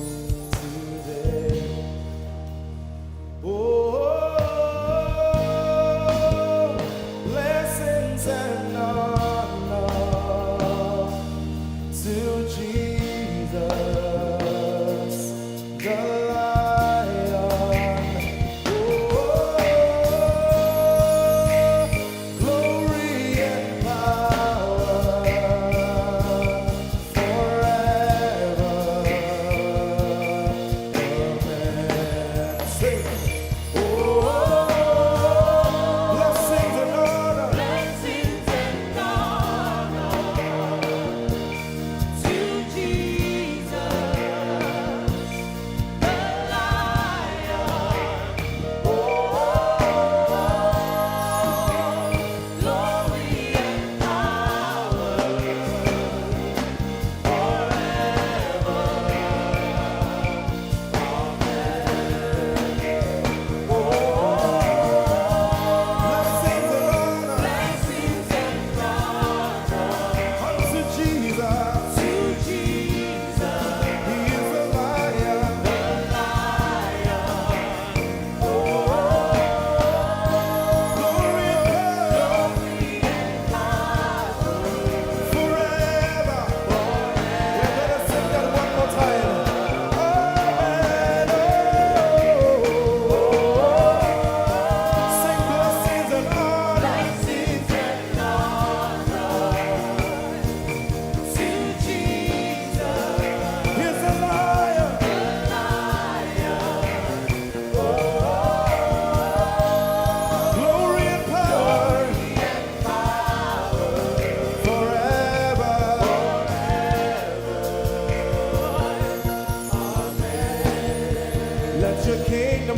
today. Oh, blessings and honor to Jesus, the Lion. Oh, glory and power forever. Amen. Sing. Oh, blessings and honor. Blessings and honor to Jesus.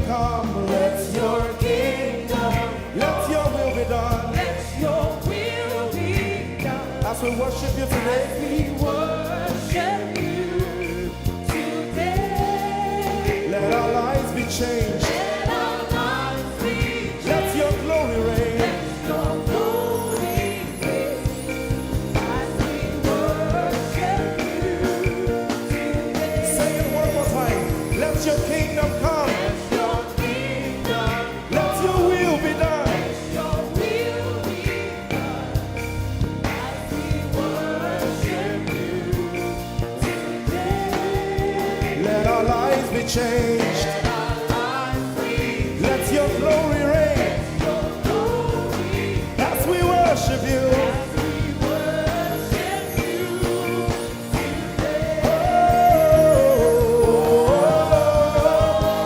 Come, let your kingdom, let your will be done. Let your will be done. As we worship you today, we worship you today. Let our lives be changed. Let our lives be changed. Let your glory reign. Let your glory reign. As we worship you today. Say it one more time. Let your kingdom come. Let your kingdom come. Let your will be done. Let your will be done. As we worship you today. Let our lives be changed. Let our lives be changed. Let your glory reign. Let your glory. As we worship you. As we worship you. Oh,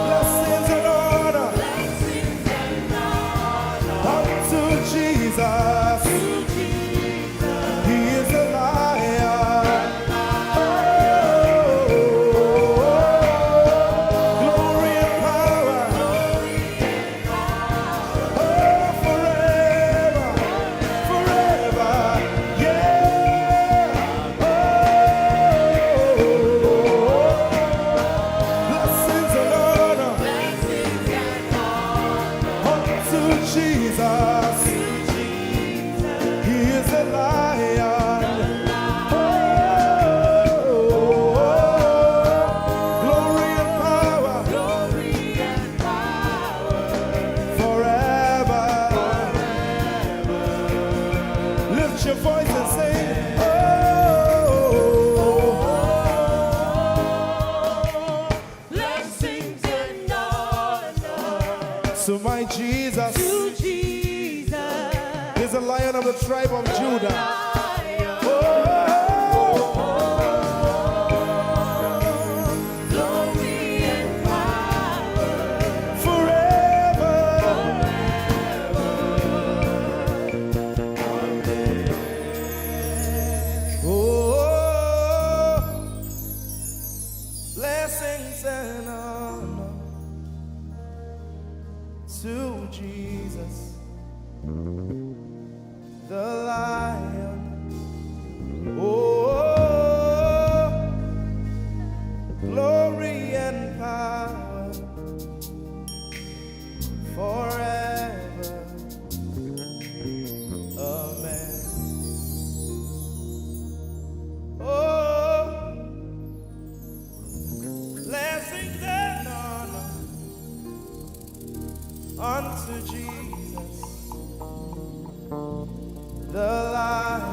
blessings and honor unto Jesus. He is a lion. Oh, glory and power. Oh, forever, forever, yeah. Oh, blessings and honor unto Jesus. He is a lion. Oh, glory and power. Forever. Lift your voice and sing. Oh, blessings and honor to my Jesus. To Jesus. He's the Lion of the tribe of Judah. Oh, glory and power. Forever. Oh, blessings and honor to Jesus, the Lion. Oh, glory and power forever. Amen. Oh, blessings and honor unto Jesus, the Lion.